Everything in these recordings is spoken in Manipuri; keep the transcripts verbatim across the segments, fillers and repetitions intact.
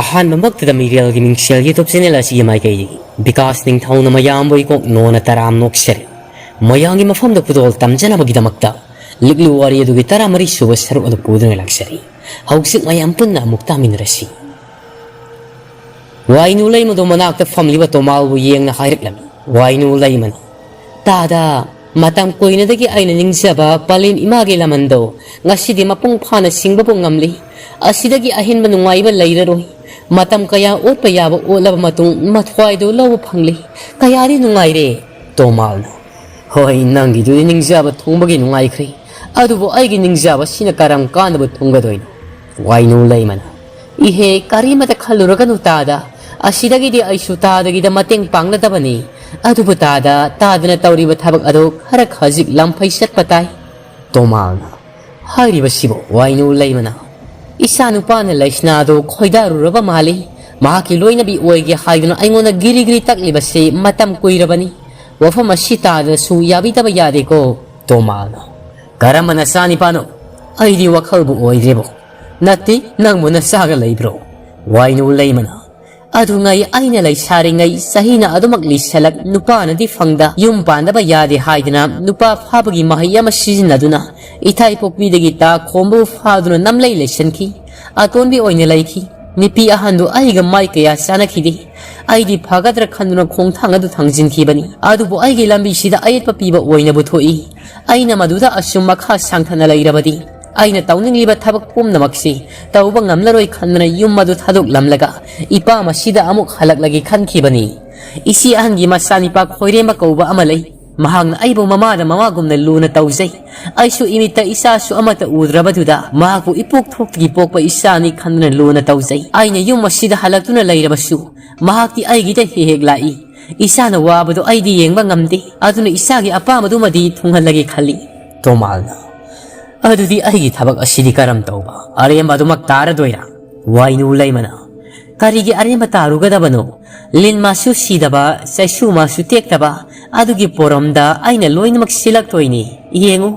ꯑꯍꯥꯟꯕꯃꯛꯇꯗ ꯃꯤꯔꯦꯜꯒꯤ ꯃꯤꯡꯁꯦꯜ YouTube channel ꯑꯁꯤꯒꯤ ꯃꯥꯏꯀꯩꯗꯒꯤ ꯕꯤꯀꯥꯁ ꯅꯤꯡꯊꯧꯅ ꯃꯌꯥꯝꯕꯨ ꯏꯀꯣꯛ ꯅꯣꯟꯅ ꯇꯔꯥꯝ ꯅꯣꯛꯆꯔꯤ꯫ ꯃꯌꯥꯝꯒꯤ ꯃꯐꯝꯗ ꯈꯨꯗꯣꯜ ꯇꯝꯖꯅꯕꯒꯤꯗꯃꯛꯇ ꯂꯤꯛꯂꯤ ꯋꯥꯔꯤ ꯑꯗꯨꯒꯤ ꯇꯔꯥꯃꯔꯤ ꯁꯨꯕ ꯁꯔꯨꯛ ꯑꯗꯨ ꯄꯨꯗꯨꯅ ꯂꯥꯛꯆꯔꯤ꯫ ꯍꯧꯖꯤꯛ ꯃꯌꯥꯝ ꯄꯨꯟꯅ ꯑꯃꯨꯛ ꯇꯥꯃꯤꯟꯅꯔꯁꯤ꯫ ꯋꯥꯏꯅꯨ ꯂꯩꯃꯗꯣ ꯃꯅꯥꯛꯇ ꯐꯝꯂꯤꯕ ꯇꯣꯃꯥꯜꯕꯨ ꯌꯦꯡꯅ ꯍꯥꯏꯔꯛꯂꯝꯃꯤ꯫ ꯋꯥꯏꯅꯨ ꯂꯩꯃꯅ, "ꯇꯥꯗ, ꯃꯇꯝ ꯀꯨꯏꯅꯗꯒꯤ ꯑꯩꯅ ꯅꯤꯡꯖꯕ ꯄꯂꯦꯝ ꯏꯃꯥꯒꯤ ꯂꯃꯟꯗꯣ ꯉꯁꯤꯗꯤ ꯃꯄꯨꯡ ꯐꯥꯅ ꯁꯤꯡꯕꯕꯨ ꯉꯝꯂꯤ꯫ ꯑꯁꯤꯗꯒꯤ ꯑꯍꯦꯟꯕ ꯅꯨꯡꯉꯥꯏꯕ ꯂꯩꯔꯔꯣꯏ꯫ ꯃꯇꯝ ꯀꯌꯥ ꯑꯣꯠꯄ ꯌꯥꯕ ꯑꯣꯠꯂꯕ ꯃꯇꯨꯡ ꯃꯊ꯭ꯋꯥꯏꯗꯨ ꯂꯧꯕ ꯐꯪꯂꯤ꯫ ꯀꯌꯥꯗꯤ ꯅꯨꯡꯉꯥꯏꯔꯦ!" ꯇꯣꯃꯥꯜꯅ, "ꯍꯣꯏ, ꯅꯪꯒꯤꯗꯨꯗꯤ ꯅꯤꯡꯖꯕ ꯊꯨꯡꯕꯒꯤ ꯅꯨꯡꯉꯥꯏꯈ꯭ꯔꯦ, ꯑꯗꯨꯕꯨ ꯑꯩꯒꯤ ꯅꯤꯡꯖꯕꯁꯤꯅ ꯀꯔꯝ ꯀꯥꯟꯗꯕꯨ ꯊꯨꯡꯒꯗꯣꯏꯅꯣ?" ꯋꯥꯏꯅꯨ ꯂꯩꯃꯅ, "ꯏꯍꯦ, ꯀꯔꯤꯃꯇ ꯈꯜꯂꯨꯔꯒꯅꯨ ꯇꯥꯗ꯫ ꯑꯁꯤꯗꯒꯤꯗꯤ ꯑꯩꯁꯨ ꯇꯥꯗꯒꯤꯗ ꯃꯇꯦꯡ ꯄꯥꯡꯂꯗꯕꯅꯤ꯫ ꯑꯗꯨꯕꯨ ꯇꯥꯗ, ꯇꯥꯗꯅ ꯇꯧꯔꯤꯕ ꯊꯕꯛ ꯑꯗꯨ ꯈꯔ ꯈꯖꯤꯛ ꯂꯝꯐꯩ ꯆꯠꯄ ꯇꯥꯏ꯫" ꯇꯣꯃꯥꯜꯅ, "ꯍꯥꯏꯔꯤꯕꯁꯤꯕꯨ ꯋꯥꯏꯅꯨ ꯂꯩꯃꯅ? ꯏꯆꯥ ꯅꯨꯄꯥꯅ ꯂꯩꯁꯅꯥꯗꯨ ꯈꯣꯏꯗꯥꯔꯨꯔꯕ ꯃꯥꯜꯂꯤ꯫ ꯃꯍꯥꯛꯀꯤ ꯂꯣꯏꯅꯕꯤ ꯑꯣꯏꯒꯦ ꯍꯥꯏꯗꯨꯅ ꯑꯩꯉꯣꯟꯗ ꯒꯤꯔꯤ ꯒꯤꯔꯤ ꯇꯛꯂꯤꯕꯁꯤ ꯃꯇꯝ ꯀꯨꯏꯔꯕꯅꯤ꯫ ꯋꯥꯐꯝ ꯑꯁꯤ ꯇꯥꯗꯅꯁꯨ ꯌꯥꯕꯤꯗꯕ ꯌꯥꯗꯦꯀꯣ꯫" ꯇꯣꯃꯥꯜꯅ, "ꯀꯔꯝꯕ ꯅꯆꯥꯅꯤꯄꯥꯅꯣ? ꯑꯩꯗꯤ ꯋꯥꯈꯜꯕꯨ ꯑꯣꯏꯗ꯭ꯔꯦꯕꯣ꯫ ꯅꯠꯇꯦ, ꯅꯪꯕꯨ ꯅꯆꯥꯒ ꯂꯩꯕ꯭ꯔꯣ?" ꯋꯥꯏꯅꯨ ꯂꯩꯃꯅ, "ꯑꯗꯨꯉꯩ ꯑꯩꯅ ꯂꯩꯁꯥꯔꯤꯉꯩ ꯆꯍꯤꯅ ꯑꯗꯨꯃꯛ ꯂꯤꯁꯜꯂꯛ ꯅꯨꯄꯥꯅꯗꯤ ꯐꯪꯗ ꯌꯨꯝ ꯄꯥꯟꯗꯕ ꯌꯥꯗꯦ ꯍꯥꯏꯗꯅ ꯅꯨꯄꯥ ꯐꯥꯕꯒꯤ ꯃꯍꯩ ꯑꯃ ꯁꯤꯖꯤꯟꯅꯗꯨꯅ ꯏꯊꯥꯏ ꯄꯣꯛꯄꯤꯗꯒꯤ ꯇꯥ ꯈꯣꯝꯕꯕꯨ ꯐꯥꯗꯨꯅ ꯅꯝꯂꯩ ꯂꯩꯁꯟꯈꯤ꯫ ꯑꯇꯣꯟꯕꯤ ꯑꯣꯏꯅ ꯂꯩꯈꯤ꯫ ꯅꯨꯄꯤ ꯑꯍꯟꯗꯨ ꯑꯩꯒ ꯃꯥꯏ ꯀꯌꯥ ꯆꯥꯅꯈꯤꯗꯦ꯫ ꯑꯩꯗꯤ ꯐꯒꯗ꯭ꯔꯥ ꯈꯟꯗꯨꯅ ꯈꯣꯡꯊꯥꯡ ꯑꯗꯨ ꯊꯥꯡꯖꯤꯟꯈꯤꯕꯅꯤ꯫ ꯑꯗꯨꯕꯨ ꯑꯩꯒꯤ ꯂꯝꯕꯤꯁꯤꯗ ꯑꯌꯦꯠꯄ ꯄꯤꯕ ꯑꯣꯏꯅꯕꯨ ꯊꯣꯛꯏ꯫ ꯑꯩꯅ ꯃꯗꯨꯗ ꯑꯁꯨꯝ ꯃꯈꯥ ꯁꯥꯡꯊꯅ ꯂꯩꯔꯕꯗꯤ ꯑꯩꯅ ꯇꯧꯅꯤꯡꯂꯤꯕ ꯊꯕꯛ ꯄꯨꯝꯅꯃꯛꯁꯤ ꯇꯧꯕ ꯉꯝꯂꯔꯣꯏ ꯈꯟꯗꯨꯅ ꯌꯨꯝ ꯑꯗꯨ ꯊꯥꯗꯣꯛꯂꯝꯂꯒ ꯏꯄꯥꯝ ꯑꯁꯤꯗ ꯑꯃꯨꯛ ꯍꯜꯂꯛꯂꯒꯦ ꯈꯟꯈꯤꯕꯅꯤ꯫ ꯏꯆꯦ ꯑꯍꯟꯒꯤ ꯃꯆꯥꯅꯤꯄꯥ ꯈꯣꯏꯔꯦꯝꯕ ꯀꯧꯕ ꯑꯃ ꯂꯩ꯫ ꯃꯍꯥꯛꯅ ꯑꯩꯕꯨ ꯃꯃꯥꯗ ꯃꯃꯥꯒꯨꯝꯅ ꯂꯨꯅ ꯇꯧꯖꯩ꯫ ꯑꯩꯁꯨ ꯏꯃꯤꯠꯇ ꯏꯆꯥꯁꯨ ꯑꯃꯠꯇ ꯎꯗ꯭ꯔꯕꯗꯨꯗ ꯃꯍꯥꯛꯄꯨ ꯏꯄꯣꯛ ꯊꯣꯛꯇꯒꯤ ꯄꯣꯛꯄ ꯏꯆꯥꯅꯤ ꯈꯟꯗꯨꯅ ꯂꯨꯅ ꯇꯧꯖꯩ꯫ ꯑꯩꯅ ꯌꯨꯝ ꯑꯁꯤꯗ ꯍꯜꯂꯛꯇꯨꯅ ꯂꯩꯔꯕꯁꯨ ꯃꯍꯥꯛꯇꯤ ꯑꯩꯒꯤꯗ ꯍꯦꯛ ꯍꯦꯛ ꯂꯥꯛꯏ꯫ ꯏꯆꯥꯅ ꯋꯥꯕꯗꯨ ꯑꯩꯗꯤ ꯌꯦꯡꯕ ꯉꯝꯗꯦ꯫ ꯑꯗꯨꯅ ꯏꯆꯥꯒꯤ ꯑꯄꯥꯝꯕꯗꯨꯃꯗꯤ ꯊꯨꯡꯍꯜꯂꯒꯦ ꯈꯜꯂꯤ꯫" ꯇꯣꯃꯥꯜꯅ, "ꯑꯗꯨꯗꯤ ꯑꯩꯒꯤ ꯊꯕꯛ ꯑꯁꯤꯗꯤ ꯀꯔꯝ ꯇꯧꯕ? ꯑꯔꯦꯝꯕ ꯑꯗꯨꯃꯛ ꯇꯥꯔꯗꯣꯏꯔꯥ?" ꯋꯥꯏꯅꯨ ꯂꯩꯃꯅ, "ꯀꯔꯤꯒꯤ ꯑꯔꯦꯝꯕ ꯇꯥꯔꯨꯒꯗꯕꯅꯣ? ꯂꯤꯟ ꯃꯥꯁꯨ ꯁꯤꯗꯕ, ꯆꯩꯁꯨ ꯃꯥꯁꯨ ꯇꯦꯛꯇꯕ, ꯑꯗꯨꯒꯤ ꯄꯣꯔꯝꯗ ꯑꯩꯅ ꯂꯣꯏꯅꯃꯛ ꯁꯤꯜꯂꯛꯇꯣꯏꯅꯤ꯫ ꯌꯦꯡꯉꯨ,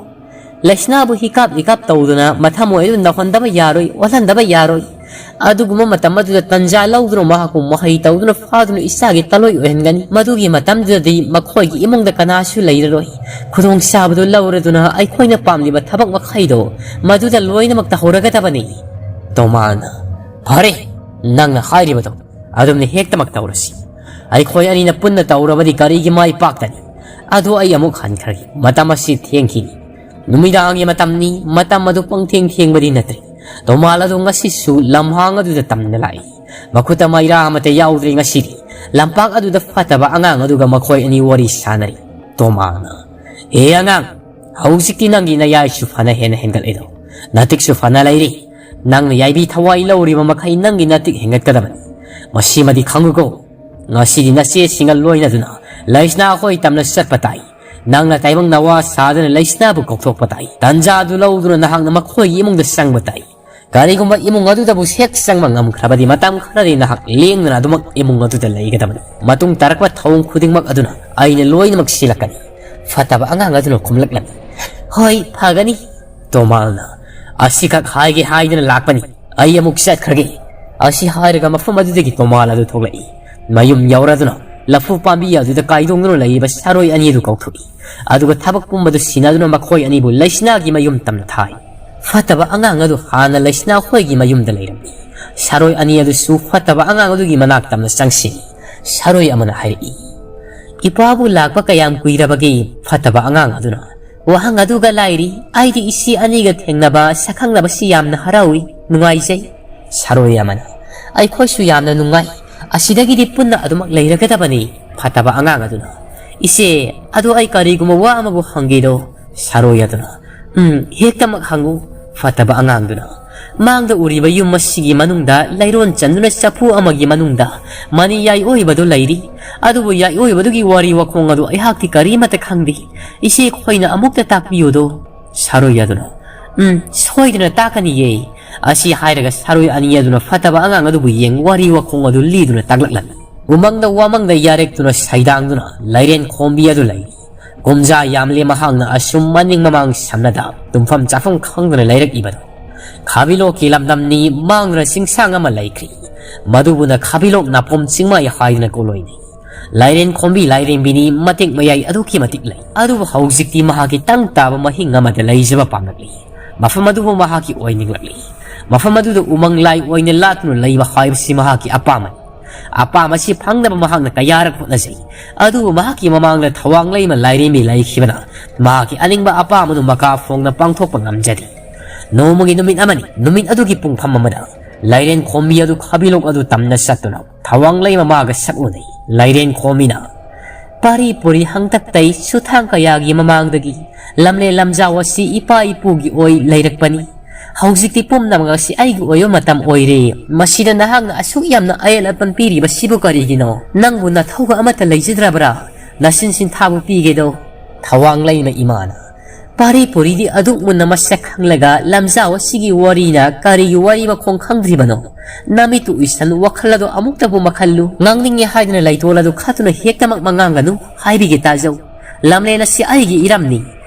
ꯂꯩꯁꯅꯥꯕꯨ ꯍꯤꯀꯥꯞ ꯍꯤꯀꯥꯞ ꯇꯧꯗꯨꯅ ꯃꯊꯃꯣꯏ ꯑꯗꯨ ꯅꯧꯍꯟꯗꯕ ꯌꯥꯔꯣꯏ, ꯑꯣꯜꯍꯟꯗꯕ ꯌꯥꯔꯣꯏ꯫ ꯑꯗꯨꯒꯨꯝꯕ ꯃꯇꯝ ꯑꯗꯨꯗ ꯇꯟꯖꯥ ꯂꯧꯗꯨꯅ ꯃꯍꯥꯛꯄꯨ ꯃꯍꯩ ꯇꯧꯗꯨꯅ ꯐꯥꯗꯨꯅ ꯏꯆꯥꯒꯤ ꯇꯂꯣꯏ ꯑꯣꯏꯍꯟꯒꯅꯤ꯫ ꯃꯗꯨꯒꯤ ꯃꯇꯝꯗꯨꯗꯗꯤ ꯃꯈꯣꯏꯒꯤ ꯏꯃꯨꯡꯗ ꯀꯅꯥꯁꯨ ꯂꯩꯔꯔꯣꯏ꯫ ꯈꯨꯗꯣꯡꯆꯥꯕꯗꯨ ꯂꯧꯔꯗꯨꯅ ꯑꯩꯈꯣꯏꯅ ꯄꯥꯝꯂꯤꯕ ꯊꯕꯛ ꯃꯈꯩꯗꯣ ꯃꯗꯨꯗ ꯂꯣꯏꯅꯃꯛ ꯇꯧꯍꯧꯔꯒꯗꯕꯅꯤ꯫ ꯇꯣꯃꯥꯅ, "ꯐꯔꯦ, ꯅꯪꯅ ꯍꯥꯏꯔꯤꯕꯗꯣ ꯑꯗꯨꯝꯅ ꯍꯦꯛꯇꯃꯛ ꯇꯧꯔꯁꯤ꯫ ꯑꯩꯈꯣꯏ ꯑꯅꯤꯅ ꯄꯨꯟꯅ ꯇꯧꯔꯕꯗꯤ ꯀꯔꯤꯒꯤ ꯃꯥꯏ ꯄꯥꯛꯇꯅꯤ? ꯑꯗꯨ ꯑꯩ ꯑꯃꯨꯛ ꯍꯟꯈ꯭ꯔꯒꯦ꯫ ꯃꯇꯝ ꯑꯁꯤ ꯊꯦꯡꯈꯤꯅꯤ꯫ ꯅꯨꯃꯤꯗꯥꯡꯒꯤ ꯃꯇꯝꯅꯤ, ꯃꯇꯝ ꯑꯗꯨ ꯄꯪꯊꯦꯡ ꯊꯦꯡꯕꯗꯤ ꯅꯠꯇ꯭ꯔꯦ꯫" ꯇꯣꯃꯥꯜ ꯑꯗꯨ ꯉꯁꯤꯁꯨ ꯂꯝꯍꯥꯡ ꯑꯗꯨꯗ ꯇꯝꯅ ꯂꯥꯛꯏ꯫ ꯃꯈꯨꯠꯇ ꯃꯩꯔꯥ ꯑꯃꯠꯇ ꯌꯥꯎꯗ꯭ꯔꯦ ꯉꯁꯤꯗꯤ꯫ ꯂꯝꯄꯥꯛ ꯑꯗꯨꯗ ꯐꯠꯇꯕ ꯑꯉꯥꯡ ꯑꯗꯨꯒ ꯃꯈꯣꯏ ꯑꯅꯤ ꯋꯥꯔꯤ ꯁꯥꯟꯅꯔꯤ꯫ ꯇꯣꯃꯥꯜꯅ, "ꯍꯦ ꯑꯉꯥꯡ, ꯍꯧꯖꯤꯛꯇꯤ ꯅꯪꯒꯤ ꯅꯌꯥꯏꯁꯨ ꯐꯅ ꯍꯦꯟꯅ ꯍꯦꯟꯒꯠꯂꯦꯗꯣ꯫ ꯅꯥꯇꯤꯛꯁꯨ ꯐꯅ ꯂꯩꯔꯤ꯫ ꯅꯪꯅ ꯌꯥꯏꯕꯤ ꯊꯋꯥꯏ ꯂꯧꯔꯤꯕ ꯃꯈꯩ ꯅꯪꯒꯤ ꯅꯥꯇꯤꯛ ꯍꯦꯟꯒꯠꯀꯗꯕꯅꯤ꯫ ꯃꯁꯤꯃꯗꯤ ꯈꯪꯉꯨꯀꯣ꯫ ꯉꯁꯤꯗꯤ ꯅꯆꯦꯁꯤꯡꯒ ꯂꯣꯏꯅꯗꯨꯅ ꯂꯩꯁꯅꯥ ꯍꯣꯏ ꯇꯝꯅ ꯆꯠꯄ ꯇꯥꯏ꯫ ꯅꯪꯅ ꯇꯥꯏꯕꯪ ꯅꯋꯥ ꯁꯥꯗꯨꯅ ꯂꯩꯁꯅꯥꯕꯨ ꯀꯧꯊꯣꯛꯄ ꯇꯥꯏ꯫ ꯇꯟꯖꯥ ꯑꯗꯨ ꯂꯧꯗꯨꯅ ꯅꯍꯥꯛꯅ ꯃꯈꯣꯏꯒꯤ ꯏꯃꯨꯡꯗ ꯆꯪꯕ ꯇꯥꯏ꯫ ꯀꯔꯤꯒꯨꯝꯕ ꯏꯃꯨꯡ ꯑꯗꯨꯗꯕꯨ ꯍꯦꯛ ꯆꯪꯕ ꯉꯝꯈ꯭ꯔꯕꯗꯤ ꯃꯇꯝ ꯈꯔꯗꯤ ꯅꯍꯥꯛ ꯂꯦꯡꯗꯅ ꯑꯗꯨꯃꯛ ꯏꯃꯨꯡ ꯑꯗꯨꯗ ꯂꯩꯒꯗꯕꯅꯤ꯫ ꯃꯇꯨꯡ ꯇꯥꯔꯛꯄ ꯊꯧꯑꯣꯡ ꯈꯨꯗꯤꯡꯃꯛ ꯑꯗꯨꯅ ꯑꯩꯅ ꯂꯣꯏꯅꯃꯛ ꯁꯤꯜꯂꯛꯀꯅꯤ꯫" ꯐꯠꯇꯕ ꯑꯉꯥꯡ ꯑꯗꯨꯅ ꯈꯨꯝꯂꯛꯂꯝꯃꯤ꯫ "ꯍꯣꯏ, ꯐꯒꯅꯤ꯫" ꯇꯣꯃꯥꯜꯅ, "ꯑꯁꯤꯈꯛ ꯍꯥꯏꯒꯦ ꯍꯥꯏꯗꯨꯅ ꯂꯥꯛꯄꯅꯤ꯫ ꯑꯩ ꯑꯃꯨꯛ ꯆꯠꯈ꯭ꯔꯒꯦ꯫" ꯑꯁꯤ ꯍꯥꯏꯔꯒ ꯃꯐꯝ ꯑꯗꯨꯗꯒꯤ ꯇꯣꯃꯥꯜ ꯑꯗꯨ ꯊꯣꯛꯂꯛꯏ꯫ ꯃꯌꯨꯝ ꯌꯧꯔꯗꯨꯅ ꯂꯐꯨ ꯄꯥꯝꯕꯤ ꯑꯗꯨꯗ ꯀꯥꯏꯗꯣꯡꯗꯨꯅ ꯂꯩꯔꯤꯕ ꯁꯥꯔꯣꯏ ꯑꯅꯤ ꯑꯗꯨ ꯀꯧꯊꯣꯛꯏ꯫ ꯑꯗꯨꯒ ꯊꯕꯛ ꯄꯨꯝꯕꯗꯨ ꯁꯤꯟꯅꯗꯨꯅ ꯃꯈꯣꯏ ꯑꯅꯤꯕꯨ ꯂꯩꯁꯅꯥꯒꯤ ꯃꯌꯨꯝ ꯇꯝꯅ ꯊꯥꯏ꯫ ꯐꯠꯇꯕ ꯑꯉꯥꯡ ꯑꯗꯨ ꯍꯥꯟꯅ ꯂꯩꯁꯅꯥ ꯍꯣꯏꯒꯤ ꯃꯌꯨꯝꯗ ꯂꯩꯔꯝꯃꯤ꯫ ꯁꯥꯔꯣꯏ ꯑꯅꯤ ꯑꯗꯨꯁꯨ ꯐꯠꯇꯕ ꯑꯉꯥꯡ ꯑꯗꯨꯒꯤ ꯃꯅꯥꯛ ꯇꯝꯅ ꯆꯪꯁꯤꯜꯂꯤ꯫ ꯁꯥꯔꯣꯏ ꯑꯃꯅ ꯍꯥꯏꯔꯛꯏ, "ꯏꯄꯥꯕꯨ ꯂꯥꯛꯄ ꯀꯌꯥꯝ ꯀꯨꯏꯔꯕꯒꯦ?" ꯐꯠꯇꯕ ꯑꯉꯥꯡ ꯑꯗꯨꯅ, "ꯋꯥꯍꯪ ꯑꯗꯨꯒ ꯂꯥꯏꯔꯤ, ꯑꯩꯗꯤ ꯏꯆꯦ ꯑꯅꯤꯒ ꯊꯦꯡꯅꯕ, ꯁꯛꯈꯪꯅꯕꯁꯤ ꯌꯥꯝꯅ ꯍꯔꯥꯎꯏ, ꯅꯨꯡꯉꯥꯏꯖꯩ꯫" ꯁꯥꯔꯣꯏ ꯑꯃꯅ, "ꯑꯩꯈꯣꯏꯁꯨ ꯌꯥꯝꯅ ꯅꯨꯡꯉꯥꯏ, ꯑꯁꯤꯗꯒꯤꯗꯤ ꯄꯨꯟꯅ ꯑꯗꯨꯃꯛ ꯂꯩꯔꯒꯗꯕꯅꯤ꯫" ꯐꯠꯇꯕ ꯑꯉꯥꯡ ꯑꯗꯨꯅ, "ꯏꯆꯦ, ꯑꯗꯨ ꯑꯩ ꯀꯔꯤꯒꯨꯝꯕ ꯋꯥ ꯑꯃꯕꯨ ꯍꯪꯒꯦꯗꯣ?" ꯁꯥꯔꯣꯏ ꯑꯗꯨꯅ, "ꯎꯝ, ꯍꯦꯛꯇꯃꯛ ꯍꯪꯉꯨ꯫" ꯐꯠꯇꯕ ꯑꯉꯥꯡꯗꯨꯅ, "ꯃꯥꯡꯗ ꯎꯔꯤꯕ ꯌꯨꯝ ꯑꯁꯤꯒꯤ ꯃꯅꯨꯡꯗ ꯂꯩꯔꯣꯟ ꯆꯟꯗꯨꯅ ꯆꯐꯨ ꯑꯃꯒꯤ ꯃꯅꯨꯡꯗ ꯃꯅꯤ ꯌꯥꯏꯑꯣꯏꯕꯗꯨ ꯂꯩꯔꯤ꯫ ꯑꯗꯨꯕꯨ ꯌꯥꯏꯑꯣꯏꯕꯗꯨꯒꯤ ꯋꯥꯔꯤ ꯋꯥꯈꯣꯡ ꯑꯗꯨ ꯑꯩꯍꯥꯛꯇꯤ ꯀꯔꯤꯃꯠꯇ ꯈꯪꯗꯦ꯫ ꯏꯆꯦ ꯈꯣꯏꯅ ꯑꯃꯨꯛꯇ ꯇꯥꯛꯄꯤꯌꯨꯗꯣ꯫" ꯁꯥꯔꯣꯏ ꯑꯗꯨꯅ, "ꯎꯝ, ꯁꯣꯏꯗꯅ ꯇꯥꯛꯀꯅꯤꯌꯦ꯫" ꯑꯁꯤ ꯍꯥꯏꯔꯒ ꯁꯥꯔꯣꯏ ꯑꯅꯤ ꯑꯗꯨꯅ ꯐꯠꯇꯕ ꯑꯉꯥꯡ ꯑꯗꯨꯕꯨ ꯌꯦꯡ ꯋꯥꯔꯤ ꯋꯥꯈꯣꯡ ꯑꯗꯨ ꯂꯤꯗꯨꯅ ꯇꯥꯛꯂꯛꯂꯝꯃꯤ꯫ ꯎꯃꯪꯗ ꯋꯥꯃꯪꯗ ꯌꯥꯔꯦꯛꯇꯨꯅ ꯁꯩꯗꯥꯡꯗꯨꯅ ꯂꯩꯔꯦꯟ ꯈꯣꯝꯕꯤ ꯑꯗꯨ ꯂꯩꯔꯤ꯫ ꯀꯨꯝꯖꯥ ꯌꯥꯝꯂꯦ ꯃꯍꯥꯛꯅ ꯑꯁꯨꯝ ꯃꯅꯤꯡ ꯃꯃꯥꯡ ꯁꯝꯅꯗ ꯇꯨꯝꯐꯝ ꯆꯥꯐꯝ ꯈꯪꯗꯅ ꯂꯩꯔꯛꯏꯕꯗꯨ꯫ ꯈꯥꯕꯤꯂꯣꯛꯀꯤ ꯂꯝꯗꯝꯅꯤ ꯃꯥꯡꯗꯨꯅ ꯆꯤꯡꯁꯥꯡ ꯑꯃ ꯂꯩꯈ꯭ꯔꯤ꯫ ꯃꯗꯨꯕꯨꯅ ꯈꯥꯕꯤꯂꯣꯛ ꯅꯥꯄꯣꯝ ꯆꯤꯡꯃꯥꯏ ꯍꯥꯏꯗꯨꯅ ꯀꯣꯂꯣꯏꯅꯩ꯫ ꯂꯥꯏꯔꯦꯟ ꯈꯣꯝꯕꯤ ꯂꯥꯏꯔꯦꯝꯕꯤꯅꯤ ꯃꯇꯦꯛ ꯃꯌꯥꯏ ꯑꯗꯨꯛꯀꯤ ꯃꯇꯤꯛ ꯂꯩ꯫ ꯑꯗꯨꯕꯨ ꯍꯧꯖꯤꯛꯇꯤ ꯃꯍꯥꯛꯀꯤ ꯇꯪ ꯇꯥꯕ ꯃꯍꯤꯡ ꯑꯃꯗ ꯂꯩꯖꯕ ꯄꯥꯝꯂꯛꯂꯤ꯫ ꯃꯐꯝ ꯑꯗꯨꯕꯨ ꯃꯍꯥꯛꯀꯤ ꯑꯣꯏꯅꯤꯡꯂꯛꯂꯤ꯫ ꯃꯐꯝ ꯑꯗꯨꯗ ꯎꯃꯪ ꯂꯥꯏ ꯑꯣꯏꯅ ꯂꯥꯠꯇꯨꯅ ꯂꯩꯕ ꯍꯥꯏꯕꯁꯤ ꯃꯍꯥꯛꯀꯤ ꯑꯄꯥꯝꯕꯅꯤ꯫ ꯑꯄꯥꯝꯕꯁꯤ ꯐꯪꯅꯕ ꯃꯍꯥꯛꯅ ꯀꯌꯥꯔꯛ ꯍꯣꯠꯅꯖꯩ꯫ ꯑꯗꯨꯕꯨ ꯃꯍꯥꯛꯀꯤ ꯃꯃꯥꯡꯗ ꯊꯋꯥꯡ ꯂꯩꯃ ꯂꯥꯏꯔꯦꯝꯕꯤ ꯂꯩꯈꯤꯕꯅ ꯃꯍꯥꯛꯀꯤ ꯑꯅꯤꯡꯕ ꯑꯄꯥꯝꯕꯗꯨ ꯃꯀꯥ ꯐꯣꯡꯅ ꯄꯥꯡꯊꯣꯛꯄ ꯉꯝꯖꯗꯦ꯫ ꯅꯣꯡꯃꯒꯤ ꯅꯨꯃꯤꯠ ꯑꯃꯅꯤ꯫ ꯅꯨꯃꯤꯠ ꯑꯗꯨꯒꯤ ꯄꯨꯡꯐꯝ ꯑꯃꯗ ꯂꯥꯏꯔꯦꯟ ꯈꯣꯝꯕꯤ ꯑꯗꯨ ꯈꯥꯕꯤꯂꯣꯛ ꯑꯗꯨ ꯇꯝꯅ ꯆꯠꯇꯨꯅ ꯊꯋꯥꯡ ꯂꯩꯃ ꯃꯥꯒ ꯁꯛꯎꯅꯩ꯫ ꯂꯥꯏꯔꯦꯟ ꯈꯣꯝꯕꯤꯅ, "ꯄꯥꯔꯤ ꯄꯨꯔꯤ ꯍꯪꯇꯛꯇꯩ ꯁꯨꯊꯥꯡ ꯀꯌꯥꯒꯤ ꯃꯃꯥꯡꯗꯒꯤ ꯂꯝꯂꯦꯟ ꯂꯝꯖꯥꯎ ꯑꯁꯤ ꯏꯄꯥ ꯏꯄꯨꯒꯤ ꯑꯣꯏ ꯂꯩꯔꯛꯄꯅꯤ꯫ ꯍꯧꯖꯤꯛꯇꯤ ꯄꯨꯝꯅꯃꯛ ꯑꯁꯤ ꯑꯩꯒꯤ ꯑꯣꯏꯕ ꯃꯇꯝ ꯑꯣꯏꯔꯦ꯫ ꯃꯁꯤꯗ ꯅꯍꯥꯛꯅ ꯑꯁꯨꯛ ꯌꯥꯝꯅ ꯑꯌꯦꯠ ꯑꯄꯟ ꯄꯤꯔꯤꯕꯁꯤꯕꯨ ꯀꯔꯤꯒꯤꯅꯣ? ꯅꯪꯕꯨ ꯅꯊꯧꯒ ꯑꯃꯠꯇ ꯂꯩꯖꯗ꯭ꯔꯕ꯭ꯔꯥ? ꯅꯆꯤꯟ ꯁꯤꯟꯊꯥꯕꯨ ꯄꯤꯒꯦꯗꯣ?" ꯊꯋꯥꯡ ꯂꯩꯃ ꯏꯃꯥꯅ, "ꯄꯥꯔꯤ ꯄꯨꯔꯤꯗꯤ ꯑꯗꯨꯛ ꯃꯨꯟꯅ ꯃꯁꯛ ꯈꯪꯂꯒ ꯂꯝꯖꯥꯎ ꯑꯁꯤꯒꯤ ꯋꯥꯔꯤꯅ ꯀꯔꯤꯒꯤ ꯋꯥꯔꯤ ꯃꯈꯣꯡ ꯈꯪꯗ꯭ꯔꯤꯕꯅꯣ? ꯅꯃꯤꯠꯇꯨ ꯎꯏꯁꯜꯂꯨ, ꯋꯥꯈꯜ ꯑꯗꯨ ꯑꯃꯨꯛꯇꯃꯛ ꯃꯈꯜꯂꯨ꯫ ꯉꯥꯡꯅꯤꯡꯉꯦ ꯍꯥꯏꯗꯨꯅ ꯂꯩꯇꯣꯜ ꯑꯗꯨ ꯈꯠꯇꯨꯅ ꯍꯦꯛꯇꯃꯛ ꯃꯉꯥꯡꯒꯅꯨ꯫ ꯍꯥꯏꯕꯤꯒꯦ ꯇꯥꯖꯧ꯫ ꯂꯝꯂꯦꯟ ꯑꯁꯤ ꯑꯩꯒꯤ ꯏꯔꯝꯅꯤ꯫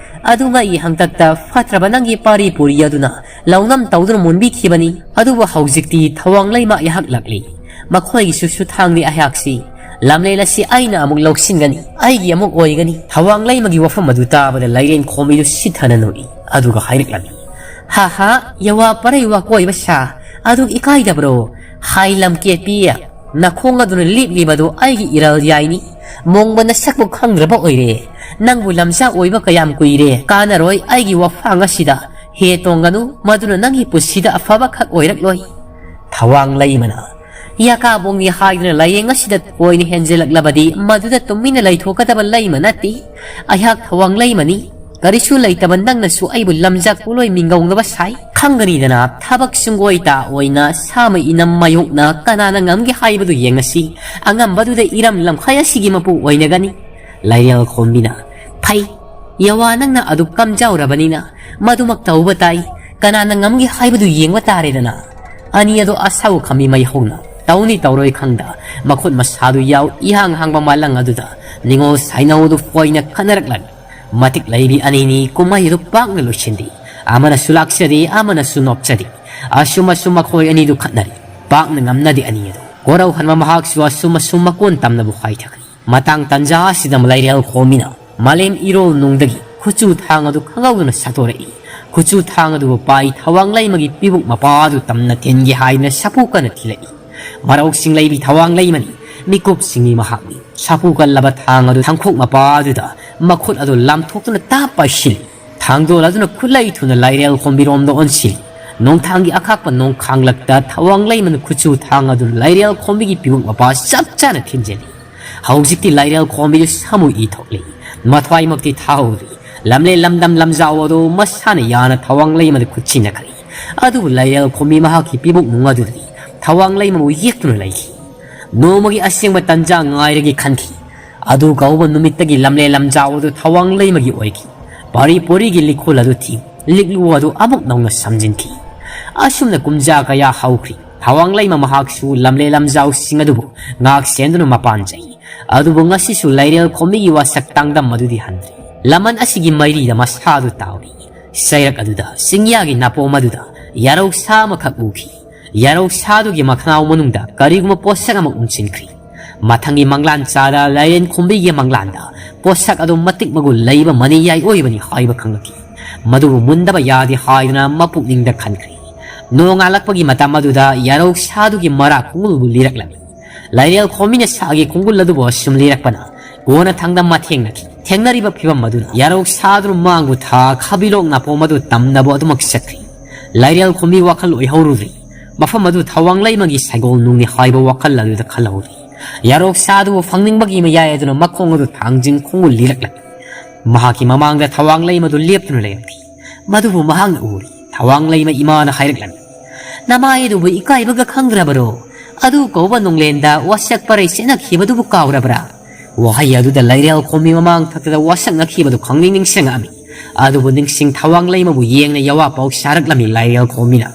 ꯑꯗꯨ ꯉꯩ ꯍꯪꯇꯛꯇ ꯐꯠꯇ꯭ꯔꯕ ꯅꯪꯒꯤ ꯄꯥꯔꯤ ꯄꯨꯔꯤ ꯑꯗꯨꯅ ꯂꯧꯅꯝ ꯇꯧꯗꯨꯅ ꯃꯨꯟꯕꯤꯈꯤꯕꯅꯤ꯫ ꯑꯗꯨꯕꯨ ꯍꯧꯖꯤꯛꯇꯤ ꯊꯋꯥꯡ ꯂꯩꯃ ꯑꯩꯍꯥꯛ ꯂꯥꯛꯂꯤ꯫ ꯃꯈꯣꯏꯒꯤꯁꯨ ꯁꯨꯊꯥꯡꯗꯤ ꯑꯩꯍꯥꯛꯁꯤ꯫ ꯂꯝꯂꯦꯟ ꯑꯁꯤ ꯑꯩꯅ ꯑꯃꯨꯛ ꯂꯧꯁꯤꯟꯒꯅꯤ, ꯑꯩꯒꯤ ꯑꯃꯨꯛ ꯑꯣꯏꯒꯅꯤ꯫" ꯊꯋꯥꯡ ꯂꯩꯃꯒꯤ ꯋꯥꯐꯝ ꯑꯗꯨ ꯇꯥꯕꯗ ꯂꯥꯏꯔꯦꯟ ꯈꯣꯝꯕꯤꯗꯨ ꯁꯤꯊꯅ ꯅꯣꯛꯏ꯫ ꯑꯗꯨꯒ ꯍꯥꯏꯔꯛꯂꯝꯃꯤ, "ꯍꯥ ꯍꯥ, ꯌꯋꯥ ꯄꯔꯩ ꯋꯥꯀꯣꯏꯕ ꯁꯥ, ꯑꯗꯨ ꯏꯀꯥꯏꯗꯕ꯭ꯔꯣ? ꯍꯥꯏ ꯂꯝꯀꯦꯠꯄꯤ, ꯅꯈꯣꯡ ꯑꯗꯨꯅ ꯂꯤꯞꯂꯤꯕꯗꯨ ꯑꯩꯒꯤ ꯏꯔꯜ ꯌꯥꯏꯅꯤ꯫ ꯃꯣꯡꯕ ꯅꯁꯛꯄꯨ ꯈꯪꯗ꯭ꯔꯕ ꯑꯣꯏꯔꯦ꯫ ꯅꯪꯕꯨ ꯂꯝꯖꯥ ꯑꯣꯏꯕ ꯀꯌꯥꯝ ꯀꯨꯏꯔꯦ? ꯀꯥꯟꯅꯔꯣꯏ ꯑꯩꯒꯤ ꯋꯥꯐꯥꯡ ꯑꯁꯤꯗ꯫ ꯍꯦ ꯇꯣꯡꯒꯅꯨ, ꯃꯗꯨꯅ ꯅꯪꯒꯤ ꯄꯨꯟꯁꯤꯗ ꯑꯐꯕ ꯈꯛ ꯑꯣꯏꯔꯛꯂꯣꯏ꯫" ꯊꯋꯥꯡ ꯂꯩꯃꯅ, "ꯌꯥꯀꯥꯕꯣꯡꯅꯤ ꯍꯥꯏꯗꯨꯅ ꯂꯥꯏꯌꯦꯡ ꯑꯁꯤꯗ ꯀꯣꯏꯅ ꯍꯦꯟꯖꯤꯜꯂꯛꯂꯕꯗꯤ ꯃꯗꯨꯗ ꯇꯨꯃꯤꯟꯅ ꯂꯩꯊꯣꯛꯀꯗꯕ ꯂꯩꯃ ꯅꯠꯇꯦ꯫ ꯑꯩꯍꯥꯛ ꯊꯋꯥꯡ ꯂꯩꯃꯅꯤ꯫ ꯀꯔꯤꯁꯨ ꯂꯩꯇꯕ ꯅꯪꯅꯁꯨ ꯑꯩꯕꯨ ꯂꯝꯖꯥ ꯄꯣꯂꯣꯏ ꯃꯤꯡꯒꯧꯅꯕ ꯁꯥꯏ꯫ ꯈꯪꯒꯅꯤꯗꯅ, ꯊꯕꯛ ꯁꯨꯡꯒꯣꯏꯇꯥ ꯑꯣꯏꯅ ꯁꯥꯃ ꯏꯅꯝ ꯃꯥꯌꯣꯛꯅ ꯀꯅꯥꯅ ꯉꯝꯒꯦ ꯍꯥꯏꯕꯗꯨ ꯌꯦꯡꯉꯁꯤ꯫ ꯑꯉꯝꯕꯗꯨꯗ ꯏꯔꯝ ꯂꯝꯈꯥꯏ ꯑꯁꯤꯒꯤ ꯃꯄꯨ ꯑꯣꯏꯅꯒꯅꯤ꯫" ꯂꯥꯏꯔꯦꯜ ꯈꯣꯝꯕꯤꯅ, "ꯐꯩ, ꯌꯋꯥ ꯅꯪꯅ ꯑꯗꯨ ꯀꯝꯖꯥꯎꯔꯕꯅꯤꯅ ꯃꯗꯨꯃꯛ ꯇꯧꯕ ꯇꯥꯏ꯫ ꯀꯅꯥꯅ ꯉꯝꯒꯦ ꯍꯥꯏꯕꯗꯨ ꯌꯦꯡꯕ ꯇꯥꯔꯦꯗꯅ꯫" ꯑꯅꯤ ꯑꯗꯨ ꯑꯁꯥꯎ ꯈꯝꯕꯤ ꯃꯩꯍꯧꯅ ꯇꯧꯅꯤ ꯇꯧꯔꯣꯏ ꯈꯪꯗ ꯃꯈꯨꯠ ꯃꯁꯥꯗꯨ ꯌꯥꯎ ꯏꯍꯥꯡ ꯍꯥꯡꯕ ꯃꯥꯂꯪ ꯑꯗꯨꯗ ꯅꯤꯉꯣꯜ ꯁꯥꯏꯅꯧ ꯑꯗꯨ ꯐꯣꯏꯅ ꯈꯠꯅꯔꯛꯂꯒ ꯃꯇꯤꯛ ꯂꯩꯕꯤ ꯑꯅꯤꯅꯤ ꯀꯨꯝꯍꯩ ꯑꯗꯨ ꯄꯥꯛꯅ ꯂꯣꯏꯁꯤꯟꯗꯦ꯫ ꯑꯃꯅꯁꯨ ꯂꯥꯛꯆꯗꯦ, ꯑꯃꯅꯁꯨ ꯅꯣꯛꯆꯗꯦ꯫ ꯑꯁꯨꯝ ꯑꯁꯨꯝ ꯃꯈꯣꯏ ꯑꯅꯤꯗꯨ ꯈꯠꯅꯔꯤ꯫ ꯄꯥꯛꯅ ꯉꯝꯅꯗꯦ ꯑꯅꯤ ꯑꯗꯨ꯫ ꯀꯣꯔꯧꯍꯟꯕ ꯃꯍꯥꯛꯁꯨ ꯑꯁꯨꯝ ꯑꯁꯨꯝ ꯃꯀꯣꯟ ꯇꯝꯅꯕ ꯍꯥꯏꯊꯈ꯭ꯔꯦ꯫ ꯃꯇꯥꯡ ꯇꯟꯖꯥ ꯑꯁꯤꯗ ꯂꯩꯔꯦꯜ ꯈꯣꯝꯕꯤꯅ ꯃꯥꯂꯦꯝ ꯏꯔꯣꯜ ꯅꯨꯡꯗꯒꯤ ꯈꯨꯠꯆꯨ ꯊꯥꯡ ꯑꯗꯨ ꯈꯪꯍꯧꯗꯅ ꯁꯠꯇꯣꯔꯛꯏ꯫ ꯈꯨꯠꯆꯨ ꯊꯥꯡ ꯑꯗꯨꯕꯨ ꯄꯥꯏ ꯊꯋꯥꯡ ꯂꯩꯃꯒꯤ ꯄꯤꯕꯨꯛ ꯃꯄꯥ ꯑꯗꯨ ꯇꯝꯅ ꯊꯤꯟꯒꯦ ꯍꯥꯏꯗꯨꯅ ꯁꯥꯐꯨ ꯀꯟꯅ ꯊꯤꯜꯂꯛꯏ꯫ ꯃꯔꯧꯁꯤꯡ ꯂꯩꯕꯤ ꯊꯋꯥꯡ ꯂꯩꯃꯅꯤ, ꯃꯤꯀꯨꯞꯁꯤꯡꯒꯤ ꯃꯍꯥꯛꯅꯤ꯫ ꯁꯥꯐꯨ ꯀꯜꯂꯕ ꯊꯥꯡ ꯑꯗꯨ ꯊꯥꯡꯈꯣꯛ ꯃꯄꯥ ꯑꯗꯨꯗ ꯃꯈꯨꯠ ꯑꯗꯨ ꯂꯥꯝꯊꯣꯛꯇꯨꯅ ꯇꯥꯞ ꯄꯥꯏꯁꯤꯜꯂꯤ꯫ ꯊꯥꯡꯗꯣꯜ ꯑꯗꯨꯅ ꯈꯨꯠꯂꯩ ꯊꯨꯅ ꯂꯩꯔꯦꯜ ꯈꯣꯝꯕꯤꯔꯣꯝꯗ ꯑꯣꯟꯁꯤꯜꯂꯤ꯫ ꯅꯣꯡꯊꯥꯡꯒꯤ ꯑꯈꯥꯛꯄ ꯅꯣꯡꯈꯥꯡꯂꯛꯇ ꯊꯋꯥꯡ ꯂꯩꯃꯅ ꯈꯨꯠꯆꯨ ꯊꯥꯡ ꯑꯗꯨ ꯂꯩꯔꯦꯜ ꯈꯣꯝꯕꯤꯒꯤ ꯄꯤꯕꯨꯛ ꯃꯄꯥ ꯆꯞ ꯆꯥꯅ ꯊꯤꯟꯖꯤꯜꯂꯤ꯫ ꯍꯧꯖꯤꯛꯇꯤ ꯂꯩꯔꯦꯜ ꯈꯣꯝꯕꯤꯗꯨ ꯁꯥꯃꯨ ꯏ ꯊꯣꯛꯂꯤ꯫ ꯃꯊ꯭ꯋꯥꯏꯃꯛꯇꯤ ꯊꯥꯍꯧꯗ꯭ꯔꯤ꯫ ꯂꯝꯂꯦ ꯂꯝꯗꯝ ꯂꯝꯖꯥꯎ ꯑꯗꯨ ꯃꯁꯥꯅ ꯌꯥꯅ ꯊꯋꯥꯡ ꯂꯩꯃꯗ ꯈꯨꯠꯁꯤꯟꯅꯈ꯭ꯔꯦ꯫ ꯑꯗꯨꯕꯨ ꯂꯩꯔꯦꯜ ꯈꯣꯝꯕꯤ ꯃꯍꯥꯛꯀꯤ ꯄꯤꯕꯨꯛ ꯅꯨꯡ ꯑꯗꯨꯗꯤ ꯊꯋꯥꯡ ꯂꯩꯃꯕꯨ ꯌꯦꯛꯇꯨꯅ ꯂꯩꯈꯤ꯫ ꯅꯣꯡꯃꯒꯤ ꯑꯁꯦꯡꯕ ꯇꯟꯖꯥ ꯉꯥꯏꯔꯒꯦ ꯈꯟꯈꯤ꯫ ꯑꯗꯨ ꯀꯧꯕ ꯅꯨꯃꯤꯠꯇꯒꯤ ꯂꯝꯂꯦ ꯂꯝꯖꯥꯎ ꯑꯗꯨ ꯊꯋꯥꯡ ꯂꯩꯃꯒꯤ ꯑꯣꯏꯈꯤ꯫ ꯄꯥꯔꯤ ꯄꯣꯔꯤꯒꯤ ꯂꯤꯈꯨꯜ ꯑꯗꯨ ꯊꯤ꯫ ꯂꯤꯛꯂꯨ ꯑꯗꯨ ꯑꯃꯨꯛ ꯅꯧꯅ ꯁꯝꯖꯤꯟꯈꯤ꯫ ꯑꯁꯨꯝꯅ ꯀꯨꯝꯖꯥ ꯀꯌꯥ ꯍꯧꯈ꯭ꯔꯤ꯫ ꯊꯋꯥꯡ ꯂꯩꯃ ꯃꯍꯥꯛꯁꯨ ꯂꯝꯂꯦ ꯂꯝꯖꯥꯎꯁꯤꯡ ꯑꯗꯨꯕꯨ ꯉꯥꯛ ꯁꯦꯟꯗꯨꯅ ꯃꯄꯥꯟꯖꯩ꯫ ꯑꯗꯨꯕꯨ ꯉꯁꯤꯁꯨ ꯂꯩꯔꯦꯜ ꯈꯣꯝꯕꯤꯒꯤ ꯋꯥꯁꯛ ꯇꯥꯡꯗꯝ ꯑꯗꯨꯗꯤ ꯍꯟꯗ꯭ꯔꯤ꯫ ꯂꯃꯟ ꯑꯁꯤꯒꯤ ꯃꯩꯔꯤꯗ ꯃꯁꯥ ꯑꯗꯨ ꯇꯥꯎꯔꯤ꯫ ꯆꯩꯔꯛ ꯑꯗꯨꯗ, ꯆꯤꯡꯌꯥꯒꯤ ꯅꯥꯄꯣꯝ ꯑꯗꯨꯗ ꯌꯥꯔꯧ ꯁꯥ ꯑꯃꯈꯛ ꯎꯈꯤ꯫ ꯌꯥꯔꯧ ꯁꯥꯗꯨꯒꯤ ꯃꯈꯅꯥꯎ ꯃꯅꯨꯡꯗ ꯀꯔꯤꯒꯨꯝꯕ ꯄꯣꯠꯁꯛ ꯑꯃ ꯎꯝꯁꯤꯟꯈ꯭ꯔꯤ꯫ ꯃꯊꯪꯒꯤ ꯃꯪꯂꯥꯟ ꯆꯥꯗ ꯂꯥꯏꯔꯦꯟ ꯈꯣꯝꯕꯤꯒꯤ ꯃꯪꯂꯥꯟꯗ ꯄꯣꯠꯁꯛ ꯑꯗꯨ ꯃꯇꯤꯛ ꯃꯒꯨꯟ ꯂꯩꯕ ꯃꯅꯤꯌꯥꯏ ꯑꯣꯏꯕꯅꯤ ꯍꯥꯏꯕ ꯈꯪꯂꯛꯈꯤ꯫ ꯃꯗꯨꯕꯨ ꯃꯨꯟꯗꯕ ꯌꯥꯗꯦ ꯍꯥꯏꯗꯨꯅ ꯃꯄꯨꯛꯅꯤꯡꯗ ꯈꯟꯈ꯭ꯔꯦ꯫ ꯅꯣꯡꯉꯥꯜꯂꯛꯄꯒꯤ ꯃꯇꯝ ꯑꯗꯨꯗ ꯌꯥꯔꯧ ꯁꯥꯗꯨꯒꯤ ꯃꯔꯥ ꯈꯣꯡꯒꯨꯜꯕꯨ ꯂꯤꯔꯛꯂꯝꯃꯤ꯫ ꯂꯥꯏꯔꯦꯜ ꯈꯣꯝꯕꯤꯅ ꯁꯥꯒꯤ ꯈꯣꯡꯒꯨꯜ ꯑꯗꯨꯕꯨ ꯑꯁꯨꯝ ꯂꯤꯔꯛꯄꯅ ꯀꯣꯟꯅꯊꯪꯗ ꯃꯊꯦꯡꯅꯈꯤ꯫ ꯊꯦꯡꯅꯔꯤꯕ ꯐꯤꯕꯝ ꯑꯗꯨꯅ ꯌꯥꯔꯧ ꯁꯥꯗꯨꯅ ꯃꯥꯡꯕꯨ ꯊꯥ ꯈꯥꯕꯤꯂꯣꯛ ꯅꯥꯄꯣꯝ ꯑꯗꯨ ꯇꯝꯅꯕ ꯑꯗꯨꯃꯛ ꯆꯠꯈ꯭ꯔꯤ꯫ ꯂꯥꯏꯔꯦꯜ ꯈꯣꯝꯕꯤ ꯋꯥꯈꯜ ꯑꯣꯏꯍꯧꯔꯨꯗ꯭ꯔꯤ꯫ ꯃꯐꯝ ꯑꯗꯨ ꯊꯋꯥꯡ ꯂꯩꯃꯒꯤ ꯁꯩꯒꯣꯜ ꯅꯨꯡꯅꯤ ꯍꯥꯏꯕ ꯋꯥꯈꯜ ꯑꯗꯨꯗ ꯈꯜꯍꯧꯔꯤ꯫ ꯌꯥꯔꯧ ꯁꯥꯗꯨꯕꯨ ꯐꯪꯅꯤꯡꯕꯒꯤ ꯃꯌꯥꯏ ꯑꯗꯨꯅ ꯃꯈꯣꯡ ꯑꯗꯨ ꯊꯥꯡꯖꯤꯡ ꯈꯣꯡꯒꯨꯜ ꯂꯤꯔꯛꯂꯝꯃꯤ꯫ ꯃꯍꯥꯛꯀꯤ ꯃꯃꯥꯡꯗ ꯊꯋꯥꯡ ꯂꯩꯃꯗꯨ ꯂꯦꯞꯇꯨꯅ ꯂꯩꯔꯝꯃꯤ꯫ ꯃꯗꯨꯕꯨ ꯃꯍꯥꯛꯅ ꯎꯔꯤ꯫ ꯊꯋꯥꯡ ꯂꯩꯃ ꯏꯃꯥꯅ ꯍꯥꯏꯔꯛꯂꯝꯃꯤ, "ꯅꯃꯥꯏ ꯑꯗꯨꯕꯨ ꯏꯀꯥꯏꯕꯒ ꯈꯪꯗ꯭ꯔꯕꯔꯣ? ꯑꯗꯨ ꯀꯧꯕ ꯅꯣꯡꯂꯦꯟꯗ ꯋꯥꯁꯛ ꯄꯔꯩ ꯆꯦꯟꯅꯈꯤꯕꯗꯨꯕꯨ ꯀꯥꯎꯔꯕ꯭ꯔꯥ?" ꯋꯥꯍꯩ ꯑꯗꯨꯗ ꯂꯩꯔꯦꯜ ꯈꯣꯝꯕꯤ ꯃꯃꯥꯡ ꯊꯛꯇꯗ ꯋꯥꯁꯛꯅꯈꯤꯕꯗꯨ ꯈꯪꯅꯤꯡ ꯅꯤꯡꯁꯤꯡꯉꯛꯑꯝꯃꯤ꯫ ꯑꯗꯨꯕꯨ ꯅꯤꯡꯁꯤꯡ ꯊꯋꯥꯡ ꯂꯩꯃꯕꯨ ꯌꯦꯡꯅ ꯌꯋꯥ ꯄꯥꯎ ꯁꯥꯔꯛꯂꯝꯃꯤ ꯂꯩꯔꯦꯜ ꯈꯣꯝꯕꯤꯅ꯫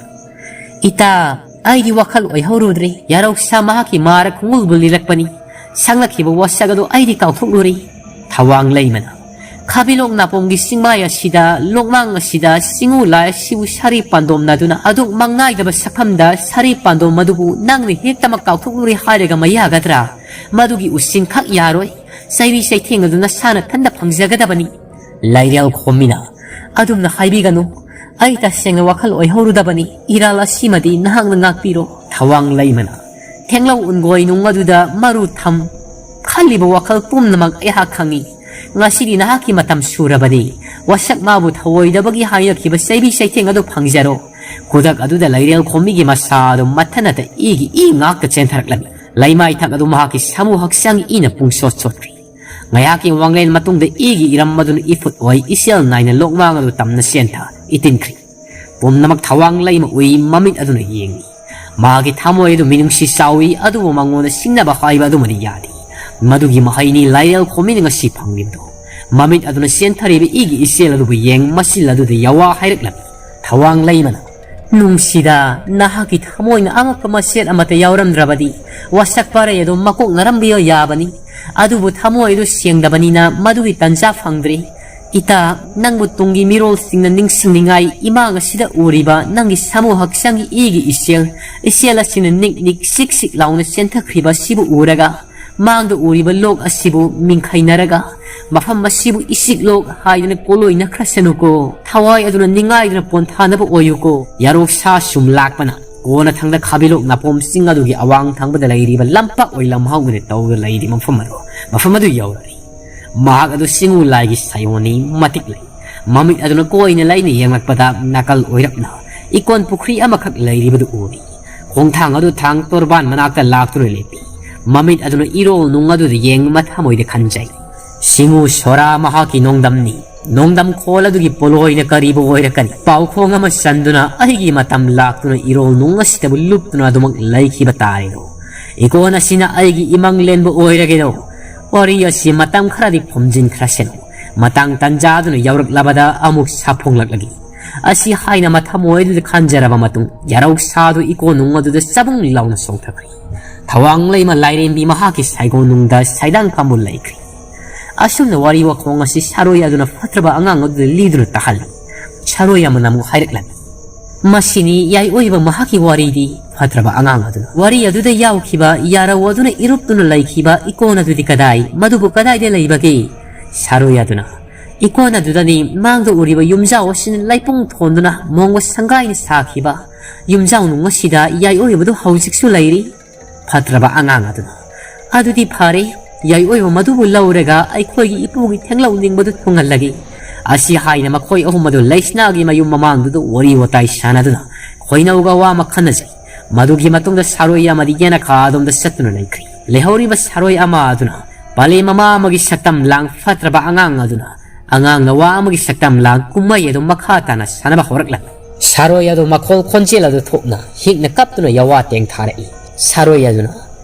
"ꯏꯇꯥ, ꯑꯩꯗꯤ ꯋꯥꯈꯜ ꯑꯣꯏꯍꯧꯔꯨꯗ꯭ꯔꯦ꯫ ꯌꯥꯔꯧ ꯁꯥ ꯃꯍꯥꯛꯀꯤ ꯃꯥꯔ ꯈꯣꯡꯒꯨꯜꯕꯨ ꯂꯤꯔꯛꯄꯅꯤ꯫ ꯁꯪꯂꯛꯈꯤꯕ ꯋꯥꯁꯛ ꯑꯗꯨ ꯑꯩꯗꯤ ꯀꯥꯎꯊꯣꯛꯂꯨꯔꯦ꯫" ꯊꯋꯥꯡ ꯂꯩꯃꯅ, ꯈꯥꯕꯤꯂꯣꯛ ꯅꯥꯄꯣꯝꯒꯤ ꯆꯤꯡꯃꯥꯏ ꯑꯁꯤꯗ, ꯂꯣꯛꯃꯥꯡ ꯑꯁꯤꯗ, ꯆꯤꯡꯎ ꯂꯥꯏ ꯑꯁꯤꯕꯨ ꯁꯥꯔꯤ ꯄꯥꯟꯗꯣꯝꯅꯗꯨꯅ ꯑꯗꯨꯛ ꯃꯪꯅꯥꯏꯗꯕ ꯁꯛꯐꯝꯗ ꯁꯥꯔꯤ ꯄꯥꯟꯗꯣꯝ ꯑꯗꯨꯕꯨ ꯅꯪꯅ ꯍꯦꯛꯇꯃꯛ ꯀꯥꯎꯊꯣꯛꯂꯨꯔꯦ ꯍꯥꯏꯔꯒ ꯃꯌꯥꯒꯗ꯭ꯔꯥ? ꯃꯗꯨꯒꯤ ꯎꯁꯤꯟꯈꯛ ꯌꯥꯔꯣꯏ꯫ ꯆꯩꯕꯤ ꯆꯩꯊꯦꯡ ꯑꯗꯨ ꯅꯁꯥ ꯅꯊꯟꯗ ꯐꯪꯖꯒꯗꯕꯅꯤ꯫ ꯂꯩꯔꯦꯜ ꯈꯣꯝꯃꯤꯅ, ꯑꯗꯨꯝꯅ ꯍꯥꯏꯕꯤꯒꯅꯨ꯫ ꯑꯩ ꯇꯁꯦꯡꯅ ꯋꯥꯈꯜ ꯑꯣꯏꯍꯧꯔꯨꯗꯕꯅꯤ꯫ ꯏꯔꯥꯜ ꯑꯁꯤꯃꯗꯤ ꯅꯍꯥꯛꯅ ꯉꯥꯛꯄꯤꯔꯣ꯫ ꯊꯋꯥꯡ ꯂꯩꯃꯅ, ꯊꯦꯡꯂꯧ ꯎꯟꯒꯣꯏ ꯅꯨꯡ ꯑꯗꯨꯗ ꯃꯔꯨ ꯊꯝ꯫ ꯈꯜꯂꯤꯕ ꯋꯥꯈꯜ ꯄꯨꯝꯅꯃꯛ ꯑꯩꯍꯥꯛ ꯈꯪꯏ꯫ ꯉꯁꯤꯗꯤ ꯅꯍꯥꯛꯀꯤ ꯃꯇꯝ ꯁꯨꯔꯕꯅꯤ꯫ ꯋꯥꯁꯛ ꯃꯥꯕꯨ ꯊꯧꯑꯣꯏꯗꯕꯒꯤ ꯍꯥꯏꯅꯈꯤꯕ ꯆꯩꯕꯤ ꯆꯩꯊꯦꯡ ꯑꯗꯨ ꯐꯪꯖꯔꯣ꯫ ꯈꯨꯗꯛ ꯑꯗꯨꯗ ꯂꯩꯔꯦꯜ ꯈꯣꯝꯃꯤꯒꯤ ꯃꯁꯥ ꯑꯗꯨ ꯃꯊꯟꯅꯇ ꯏꯒꯤ ꯏ ꯉꯥꯛꯇ ꯆꯦꯟꯊꯔꯛꯂꯝꯃꯤ꯫ ꯂꯩꯃꯥꯏꯊꯛ ꯑꯗꯨ ꯃꯍꯥꯛꯀꯤ ꯁꯥꯃꯨ ꯍꯛꯆꯥꯡꯒꯤ ꯏꯅ ꯄꯨꯡꯁꯣꯠ ꯁꯣꯠꯈ꯭ꯔꯤ꯫ ꯉꯥꯏꯍꯥꯛꯀꯤ ꯋꯥꯡꯂꯦꯟ ꯃꯇꯨꯡꯗ ꯏꯒꯤ ꯏꯔꯝ ꯑꯗꯨꯅ ꯏꯐꯨꯠ ꯑꯣꯏ ꯏꯆꯦꯜ ꯅꯥꯏꯅ ꯂꯣꯛꯃꯥꯡ ꯑꯗꯨ ꯇꯝꯅ ꯆꯦꯟꯊ ꯏꯇꯤꯟꯈ꯭ꯔꯤ꯫ ꯄꯨꯝꯅꯃꯛ ꯊꯋꯥꯡ ꯂꯩꯃ ꯎꯏ, ꯃꯃꯤꯠ ꯑꯗꯨꯅ ꯌꯦꯡꯏ꯫ ꯃꯍꯥꯛꯀꯤ ꯊꯃꯣꯏ ꯑꯗꯨ ꯃꯤꯅꯨꯡꯁꯤ ꯆꯥꯎꯏ, ꯑꯗꯨꯕꯨ ꯃꯉꯣꯟꯗ ꯁꯤꯡꯅꯕ ꯍꯥꯏꯕ ꯑꯗꯨꯃꯗꯤ ꯌꯥꯗꯦ꯫ ꯃꯗꯨꯒꯤ ꯃꯍꯩꯅꯤ ꯂꯩꯔꯦꯜ ꯈꯣꯝꯃꯤꯅ ꯉꯁꯤ ꯐꯪꯂꯤꯕꯗꯨ꯫ ꯃꯃꯤꯠ ꯑꯗꯨꯅ ꯆꯦꯟꯊꯔꯤꯕ ꯏꯒꯤ ꯏꯆꯦꯜ ꯑꯗꯨꯕꯨ ꯌꯦꯡ ꯃꯆꯤꯜ ꯑꯗꯨꯗ ꯌꯥꯋꯥ ꯍꯥꯏꯔꯛꯂꯝꯃꯤ꯫ ꯊꯋꯥꯡ ꯂꯩꯃꯅ, ꯅꯨꯡꯁꯤꯗ, ꯅꯍꯥꯛꯀꯤ ꯊꯃꯣꯏꯅ ꯑꯉꯛꯄ ꯃꯆꯦꯠ ꯑꯃꯠꯇ ꯌꯥꯎꯔꯝꯗ꯭ꯔꯕꯗꯤ ꯋꯥꯁꯛ ꯄꯔꯩ ꯑꯗꯨ ꯃꯀꯣꯛꯅꯔꯝꯕ ꯌꯥꯕꯅꯤ꯫ ꯑꯗꯨꯕꯨ ꯊꯃꯣꯏ ꯑꯗꯨ ꯁꯦꯡꯗꯕꯅꯤꯅ ꯃꯗꯨꯒꯤ ꯇꯟꯖꯥ ꯐꯪꯗ꯭ꯔꯤ꯫ ꯏꯇꯥ, ꯅꯪꯕꯨ ꯇꯨꯡꯒꯤ ꯃꯤꯔꯣꯜꯁꯤꯡꯅ ꯅꯤꯡꯁꯤꯡꯅꯤꯡꯉꯥꯏ ꯏꯃꯥꯡ ꯑꯁꯤꯗ ꯎꯔꯤꯕ ꯅꯪꯒꯤ ꯁꯥꯃꯨ ꯍꯛꯆꯥꯡꯒꯤ ꯏꯒꯤ ꯏꯆꯦꯜ, ꯏꯆꯦꯜ ꯑꯁꯤꯅ ꯅꯤꯛ ꯅꯤꯛ ꯁꯤꯛ ꯁꯤꯛ ꯂꯥꯎꯅ ꯆꯦꯟꯊꯈ꯭ꯔꯤꯕ ꯑꯁꯤꯕꯨ ꯎꯔꯒ, ꯃꯥꯡꯗ ꯎꯔꯤꯕ ꯂꯣꯛ ꯑꯁꯤꯕꯨ ꯃꯤꯡꯈꯩꯅꯔꯒ, ꯃꯐꯝ ꯑꯁꯤꯕꯨ ꯏꯁꯤꯛꯂꯣꯛ ꯍꯥꯏꯗꯅ ꯀꯣꯂꯣꯏꯅꯈ꯭ꯔꯁꯅꯨꯀꯣ꯫ ꯊꯋꯥꯏ ꯑꯗꯨꯅ ꯅꯤꯡꯉꯥꯏꯗꯨꯅ ꯄꯣꯟꯊꯥꯅꯕ ꯑꯣꯏꯌꯨꯀꯣ꯫ ꯌꯥꯔꯣꯛ ꯁꯥ ꯁꯨꯝ ꯂꯥꯛꯄꯅ ꯀꯣꯟꯅ ꯊꯪꯗ ꯈꯥꯕꯤꯂꯣꯛ ꯅꯥꯄꯣꯝ ꯆꯤꯡ ꯑꯗꯨꯒꯤ ꯑꯋꯥꯡ ꯊꯪꯕꯗ ꯂꯩꯔꯤꯕ ꯂꯝꯄꯥꯛ ꯑꯣꯏ ꯂꯝꯍꯥꯎ ꯑꯣꯏꯅ ꯇꯧꯗꯨꯅ ꯂꯩꯔꯤꯕ ꯃꯐꯝ ꯑꯗꯨ, ꯃꯐꯝ ꯑꯗꯨ ꯌꯧꯔꯛꯏ꯫ ꯃꯍꯥꯛ ꯑꯗꯨ ꯆꯤꯡꯎ ꯂꯥꯏꯒꯤ ꯁꯥꯌꯣꯟꯅꯤ, ꯃꯇꯤꯛ ꯂꯩ꯫ ꯃꯃꯤꯠ ꯑꯗꯨꯅ ꯀꯣꯏꯅ ꯂꯩꯅ ꯌꯦꯡꯂꯛꯄꯗ ꯅꯥꯀꯜ ꯑꯣꯏꯔꯞꯅ ꯏꯀꯣꯟ ꯄꯨꯈ꯭ꯔꯤ ꯑꯃꯈꯛ ꯂꯩꯔꯤꯕꯗꯨ ꯎꯔꯤ꯫ ꯈꯣꯡꯊꯥꯡ ꯑꯗꯨ ꯊꯥꯡ ꯇꯣꯔꯕꯥꯟ ꯃꯅꯥꯛꯇ ꯂꯥꯛꯇꯨꯅ ꯂꯦꯞꯄꯤ꯫ ꯃꯃꯤꯠ ꯑꯗꯨꯅ ꯏꯔꯣꯜ ꯅꯨꯡ ꯑꯗꯨꯗ ꯌꯦꯡ ꯃꯊꯃꯣꯏꯗ ꯈꯟꯖꯩ꯫ ꯁꯤꯡꯎ ꯁꯣꯔꯥ ꯃꯍꯥꯛꯀꯤ ꯅꯣꯡꯗꯝꯅꯤ꯫ ꯅꯣꯡꯗꯝ ꯈꯣꯜ ꯑꯗꯨꯒꯤ ꯄꯣꯂꯣꯏꯅ ꯀꯔꯤꯕꯨ ꯑꯣꯏꯔꯛꯀꯅꯤ? ꯄꯥꯎꯈꯣꯡ ꯑꯃ ꯆꯟꯗꯨꯅ ꯑꯩꯒꯤ ꯃꯇꯝ ꯂꯥꯛꯇꯨꯅ ꯏꯔꯣꯜ ꯅꯨꯡ ꯑꯁꯤꯗꯕꯨ ꯂꯨꯞꯇꯨꯅ ꯑꯗꯨꯃꯛ ꯂꯩꯈꯤꯕ ꯇꯥꯔꯦꯗꯣ꯫ ꯏꯀꯣꯟ ꯑꯁꯤꯅ ꯑꯩꯒꯤ ꯏꯃꯪ ꯂꯦꯟꯕ ꯑꯣꯏꯔꯒꯦꯗꯣ꯫ ꯋꯥꯔꯤ ꯑꯁꯤ ꯃꯇꯝ ꯈꯔꯗꯤ ꯐꯨꯝꯖꯤꯟꯈ꯭ꯔꯁꯅꯨ꯫ ꯃꯇꯥꯡ ꯇꯟꯖꯥꯗꯨꯅ ꯌꯧꯔꯛꯂꯕꯗ ꯑꯃꯨꯛ ꯁꯥꯐꯣꯡꯂꯛꯂꯒꯦ꯫ ꯑꯁꯤ ꯍꯥꯏꯅ ꯃꯊꯃꯣꯏꯗꯨꯗ ꯈꯟꯖꯔꯕ ꯃꯇꯨꯡ ꯌꯥꯔꯧ ꯁꯥꯗꯨ ꯏꯀꯣꯟ ꯅꯨꯡ ꯑꯗꯨꯗ ꯆꯕꯨꯡ ꯂꯥꯎꯅ ꯆꯣꯡꯊꯈ꯭ꯔꯤ꯫ ꯊꯋꯥꯡ ꯂꯩꯃ ꯂꯥꯏꯔꯦꯝꯕꯤ ꯃꯍꯥꯛꯀꯤ ꯁꯥꯏꯒꯣꯟꯅꯨꯡꯗ ꯁꯥꯏꯗꯥꯡ ꯐꯝꯕꯨ ꯂꯩꯈ꯭ꯔꯤ꯫ ꯑꯁꯨꯝꯅ ꯋꯥꯔꯤ ꯋꯥꯈꯣꯡ ꯑꯁꯤ ꯁꯥꯔꯣꯏ ꯑꯗꯨꯅ ꯐꯠꯇ꯭ꯔꯕ ꯑꯉꯥꯡ ꯑꯗꯨꯗ ꯂꯤꯗꯨꯅ ꯇꯥꯍꯜꯂꯤ꯫ ꯁꯥꯔꯣꯏ ꯑꯃꯅ ꯑꯃꯨꯛ ꯍꯥꯏꯔꯛꯂꯝꯃꯤ, "ꯃꯁꯤꯅꯤ ꯌꯥꯏ ꯑꯣꯏꯕ ꯃꯍꯥꯛꯀꯤ ꯋꯥꯔꯤꯗꯤ"꯫ ꯐꯠꯇ꯭ꯔꯕ ꯑꯉꯥꯡ ꯑꯗꯨꯅ ꯋꯥꯔꯤ ꯑꯗꯨꯗ ꯌꯥꯎꯈꯤꯕ ꯌꯥꯔꯧ ꯑꯗꯨꯅ ꯏꯔꯨꯞꯇꯨꯅ ꯂꯩꯈꯤꯕ ꯏꯀꯣꯟ ꯑꯗꯨꯗꯤ ꯀꯗꯥꯏ, ꯃꯗꯨꯕꯨ ꯀꯗꯥꯏꯗ ꯂꯩꯕꯒꯦ? ꯁꯥꯔꯣꯏ ꯑꯗꯨꯅ, "ꯏꯀꯣꯟ ꯑꯗꯨꯗꯅꯤ ꯃꯥꯡꯗ ꯎꯔꯤꯕ ꯌꯨꯝꯖꯥꯎ ꯑꯁꯤꯅ ꯂꯩꯄꯨꯡ ꯊꯣꯟꯗꯨꯅ ꯃꯣꯡꯕ ꯁꯪꯒꯥꯏꯅ ꯁꯥꯈꯤꯕ ꯌꯨꯝꯖꯥꯎ ꯅꯨꯡ ꯑꯁꯤꯗ ꯌꯥꯏ ꯑꯣꯏꯕꯗꯨ ꯍꯧꯖꯤꯛꯁꯨ ꯂꯩꯔꯤ"꯫ ꯐꯠꯇ꯭ꯔꯕ ꯑꯉꯥꯡ ꯑꯗꯨꯅ, "ꯑꯗꯨꯗꯤ ꯐꯔꯦ, ꯌꯥꯏ ꯑꯣꯏꯕ ꯃꯗꯨꯕꯨ ꯂꯧꯔꯒ ꯑꯩꯈꯣꯏꯒꯤ ꯏꯄꯨꯒꯤ ꯊꯦꯡꯂꯧ ꯅꯤꯡꯕꯗꯨ ꯊꯨꯡꯍꯜꯂꯒꯦ"꯫ ꯑꯁꯤ ꯍꯥꯏꯅ ꯃꯈꯣꯏ ꯑꯍꯨꯝ ꯑꯗꯨ ꯂꯩꯁꯅꯥꯒꯤ ꯃꯌꯨꯝ ꯃꯃꯥꯡꯗꯨꯗ ꯋꯥꯔꯤ ꯋꯥꯇꯥꯏ ꯁꯥꯟꯅꯗꯨꯅ ꯈꯣꯏꯅꯧꯒ ꯋꯥ ꯑꯃ ꯈꯟꯅꯖꯩ꯫ ꯃꯗꯨꯒꯤ ꯃꯇꯨꯡꯗ ꯁꯥꯔꯣꯏ ꯑꯃꯗꯤ ꯌꯦꯅꯈꯥ ꯑꯗꯣꯝꯗ ꯆꯠꯇꯨꯅ ꯂꯩꯈ꯭ꯔꯤ꯫ ꯂꯩꯍꯧꯔꯤꯕ ꯁꯥꯔꯣꯏ ꯑꯃ ꯑꯗꯨꯅ ꯄꯥꯂꯦꯝ ꯑꯃ ꯑꯃꯒꯤ ꯁꯛꯇꯝ ꯂꯥꯡ ꯐꯠꯇ꯭ꯔꯕ ꯑꯉꯥꯡ ꯑꯗꯨꯅ ꯑꯉꯥꯡ ꯅꯋꯥ ꯑꯃꯒꯤ ꯁꯛꯇꯝ ꯂꯥꯡ ꯀꯨꯝꯍꯩ ꯑꯗꯨ ꯃꯈꯥ ꯇꯥꯅ ꯁꯥꯟꯅꯕ ꯍꯧꯔꯛꯂꯝꯃꯤ꯫ ꯁꯥꯔꯣꯏ ꯑꯗꯨ ꯃꯈꯣꯜ ꯈꯣꯟꯖꯦꯜ ꯑꯗꯨ ꯊꯣꯛꯅ ꯍꯤꯛꯅ ꯀꯞꯇꯨꯅ ꯌꯋꯥ ꯇꯦꯡꯊꯥꯔꯛꯏ꯫ ꯁꯥꯔꯣꯏ ꯑꯗꯨꯅ,